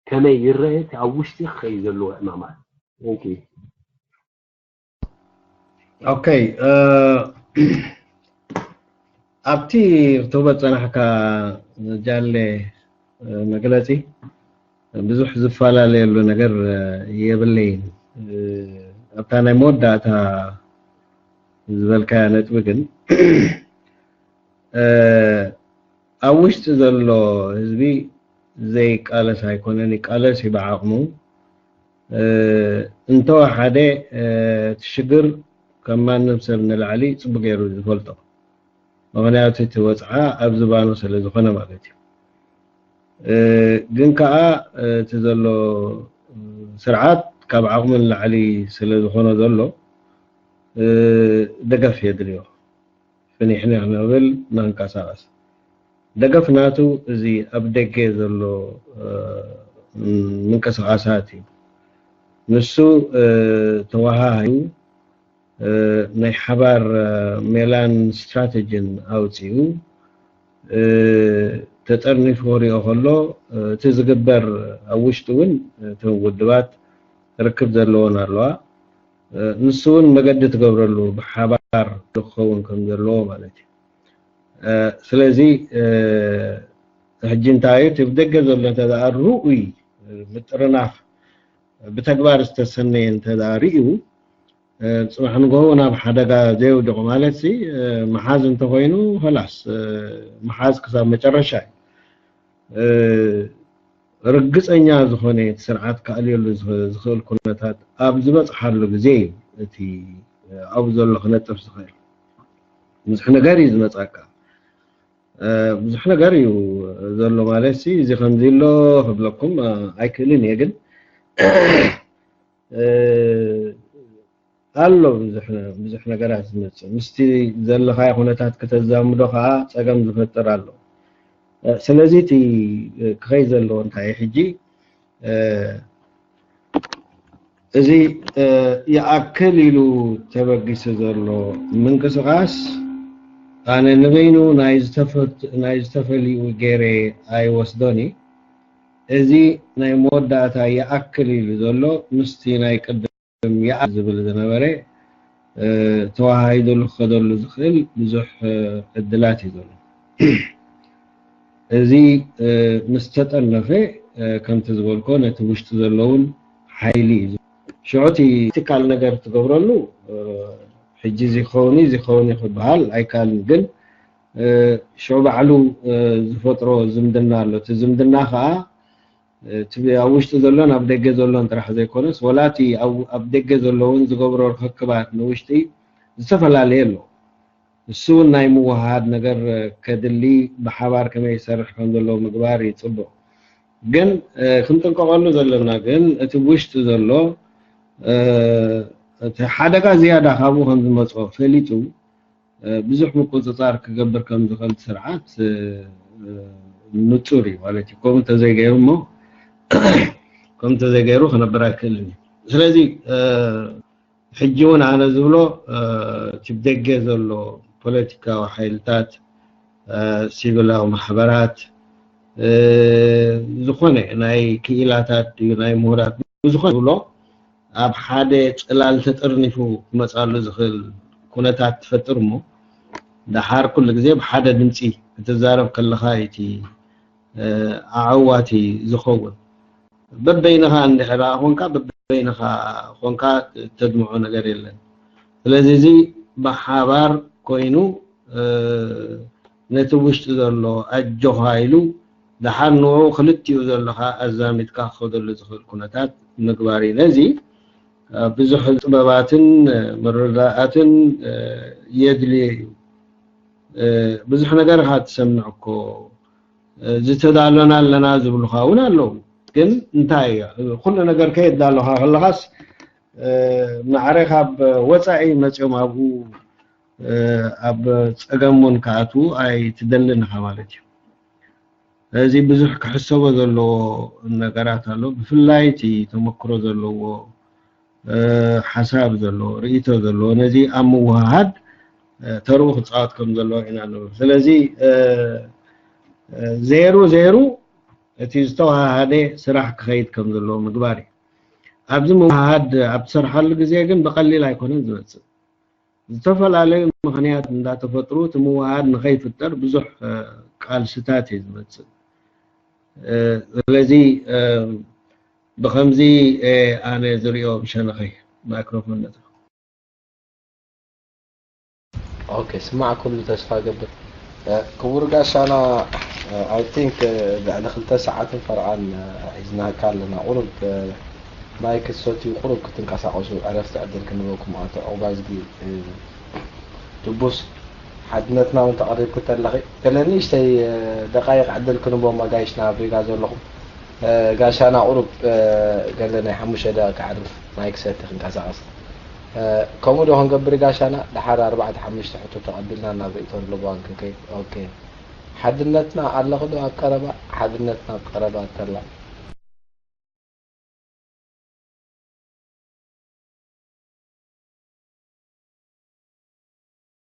ከመይ ይረአ እቲ ኣብ ውሽጢ ክኸይ ዘለዎ ዕማማት Thank you. ኦኬ ኣብቲ ክትህቦ ዝፀናሕካ ጃለ መግለጺ ብዙሕ ዝፈላለየሉ ነገር የብለይን። ኣብታ ናይ መወዳእታ ዝበልካያ ነጥቢ ግን ኣብ ውሽጢ ዘሎ ህዝቢ ዘይቃለስ ኣይኮነን፣ ይቃለስ እዩ ብዓቕሙ። እንተወሓደ እቲ ሽግር ካብ ማንም ሰብ ንላዕሊ ጽቡቅ ገይሩ ዝፈልጦ፣ ምኽንያቱ እቲ ወጽዓ ኣብ ዝባኑ ስለ ዝኾነ ማለት እዩ። ግን ከዓ እቲ ዘሎ ስርዓት ካብ ዓቕሙ ንላዕሊ ስለ ዝኾነ ዘሎ ደገፍ የድልዮ። ፍኒሕኒሕ ንብል፣ ንንቀሳቐስ። ደገፍ ናቱ እዚ ኣብ ደገ ዘሎ ምንቅስቓሳት እዩ። ንሱ ተወሃሂዱ ናይ ሓባር ሜላን ስትራተጂን ኣውፂኡ ተጠርኒፉ ክሪኦ ከሎ፣ እቲ ዝግበር ኣብ ውሽጢ እውን እተን ውድባት ርክብ ዘለዎን ኣለዋ። ንሱ እውን መገዲ ትገብረሉ ብሓባር ክኸውን ከም ዘለዎ ማለት እዩ። ስለዚ ሕጂ እንታይ እዩ እቲ ብደገ ዘሎ እንተ ደኣ ርኡይ ምጥርናፍ ብተግባር ዝተሰነየ እንተ ደኣ ርእዩ፣ ጽባሕ ንግሆ ናብ ሓደጋ ዘየውድቕ ማለት ሲ ምሓዝ እንተኾይኑ፣ ኸላስ ምሓዝ ክሳብ መጨረሻ እዩ። ርግጸኛ ዝኾነ እቲ ስርዓት ክኣልየሉ ዝኽእል ኩነታት ኣብ ዝበጽሓሉ ግዜ እዩ እቲ ኣብኡ ዘሎ ክነጥፍ ዝኽእል። ብዙሕ ነገር እዩ ዝመጻካ። ብዙሕ ነገር እዩ ዘሎ ማለት ሲ፣ እዚ ከምዚ ኣሎ ክብለኩም ኣይክእልን እየ፣ ግን ኣሎ ብዙሕ ነገራት ዝመጽእ። ምስቲ ዘለኻዮ ኩነታት ከተዛምዶ ከዓ ጸገም ዝፈጥር ኣሎ። ስለዚ እቲ ክኸይ ዘለዎ እንታይ እዩ ሕጂ፣ እዚ ይኣክል ኢሉ ተበጊሱ ዘሎ ምንቅስቓስ፣ ኣነ ንበይኑ ናይ ዝተፈልዩ ገይረ ኣይወስዶን እየ። እዚ ናይ መወዳእታ ይኣክል ኢሉ ዘሎ ምስቲ ናይ ቅድም ይኣ ዝብል ዝነበረ ተወሃሂዱሉ ክኸደሉ ዝኽእል ብዙሕ ዕድላት እዩ ዘሎ። እዚ ምስ ተጠርነፈ፣ ከምቲ ዝበልኮ ነቲ ውሽጢ ዘለውን ሓይሊ እዩ። ሽዑ እቲ ቲካል ነገር ትገብረሉ፣ ሕጂ እዚ ክኸውን እዩ፣ እዚ ክኸውን እዩ ክበሃል ኣይከኣልን። ግን ሽዑ ባዕሉ ዝፈጥሮ ዝምድና ኣሎ። እቲ ዝምድና ከዓ እቲ ኣብ ውሽጢ ዘሎን ኣብ ደገ ዘሎን ጥራሕ ዘይኮነስ፣ ወላ እቲ ኣብ ደገ ዘሎ እውን ዝገብሮ ርክክባት ንውሽጢ ዝተፈላለየ ኣሎ። እሱ እውን ናይ ምውሃሃድ ነገር ከድሊ፣ ብሓባር ከመይ ይሰርሕ ከም ዘለዎ ምግባር ይጽቡቕ። ግን ክንጥንቀቐሉ ዘለና ግን እቲ ውሽጢ ዘሎ እቲ ሓደጋ ዝያዳ ካብኡ ከም ዝመጾ ፈሊጡ ብዙሕ ምቁጽጻር ክገብር ከም ዝኽእል ስርዓት ንጹር እዩ ማለት እዩ። ከምኡ እንተዘይገይሩ እሞ ከምኡ እንተዘይገይሩ ክነብር ኣይክእልን እዩ። ስለዚ ሕጂ እውን ኣነ ዝብሎ እቲ ብደገ ዘሎ ፖለቲካዊ ሓይልታት፣ ሲቪላዊ ማሕበራት፣ ዝኾነ ናይ ክኢላታት ድዩ ናይ ምሁራት ዝኾነ ዝብሎ ኣብ ሓደ ጽላል ተጠርኒፉ ክመጻሉ ዝኽእል ኩነታት ትፈጥር እሞ ደሓር ኩሉ ግዜ ብሓደ ድምፂ ክትዛረብ ከለኻ እቲ ኣዕዋቲ ዝኸውን። በበይንኻ እንድሕር ደኣ ኾንካ በበይንኻ ኾንካ ተድምዖ ነገር የለን። ስለዚ እዚ ብሓባር ኮይኑ ነቲ ውሽጢ ዘሎ ኣጆኻ ኢሉ ደሓር ንኡ ክልቲኡ ዘለኻ ኣዛሚድካ ክኸደሉ ዝኽእል ኩነታት ምግባር እዩ። ነዚ ብዙሕ ጥበባትን ምርዳኣትን የድልዮ እዩ። ብዙሕ ነገር ኢኻ ትሰምዕ እኮ፣ ዝተዳለና ኣለና ዝብሉኻ እውን ኣለዉ። ግን እንታይ ኩሉ ነገር ከየዳለኻ ከለኻስ ማዕረ ካብ ወፃኢ መፂኦም ኣብኡ ኣብ ፀገም እውን ክኣትዉ ኣይትደልን ኢኻ ማለት እዩ። እዚ ብዙሕ ክሕሰቦ ዘለዎ ነገራት ኣሎ። ብፍላይ እቲ ተመክሮ ዘለዎ ሓሳብ ዘለዎ ርእይቶ ዘለዎ ነዚ ኣብ ምውሃሃድ ተርኡ ክፃወት ከም ዘለዎ ኢና ንብል። ስለዚ ዜሩ ዜሩ እቲ ዝተወሃሃደ ስራሕ ክኸይድ ከም ዘለዎ ምግባር እዩ። ኣብዚ ምውሃሃድ ኣብ ትሰርሓሉ ግዜ ግን ብቐሊል ኣይኮነን ዝመፅእ። ዝተፈላለዩ ምኽንያት እንዳተፈጥሩ እቲ ምውሃሃድ ንኸይፍጠር ብዙሕ ቃልስታት እዩ ዝመፅእ። ስለዚ ብከምዚ ኣነ ዝሪኦ ብሸነኸይ ማይክሮፎን ነትረኽ። ኦኬ፣ ስማዕ ኩሉ ተስፋ ገብር። ክቡር ጋሻና፣ I think ልዕሊ ክልተ ሰዓትን ፈርቓን ሒዝናካ ኣለና። ቁሩብ ማይ ክትሰትዩ ቁሩብ ክትንቀሳቀሱ ዕረፍቲ ዕድል ክንበኩም። ኣቶ ዑባዝጊ ድቡስ ሓድነትና እውን ተቐሪብኩ ተለኺ ገለ ንእሽተይ ደቃይቕ ዕድል ክንቦም ኣጋይሽና ኣብ ሪጋ ዘለኹም። ጋሻና ቁሩብ ገለ ናይ ሓሙሽተ ደቂቕ ክዕርፍ ማይ ክሰቲ ክንቀሳቐስ። ከምኡ ዶ ክንገብር ጋሻና? ደሓር ኣርባዕተ ሓሙሽተ ሕቶ ተቐቢልና ናብ ርእይቶ ንልቦዋን ክንከይድ። ኦኬ፣ ሓድነትና ኣለኺ ዶ ኣብ ቀረባ? ሓድነትና ኣብ ቀረባ ተላ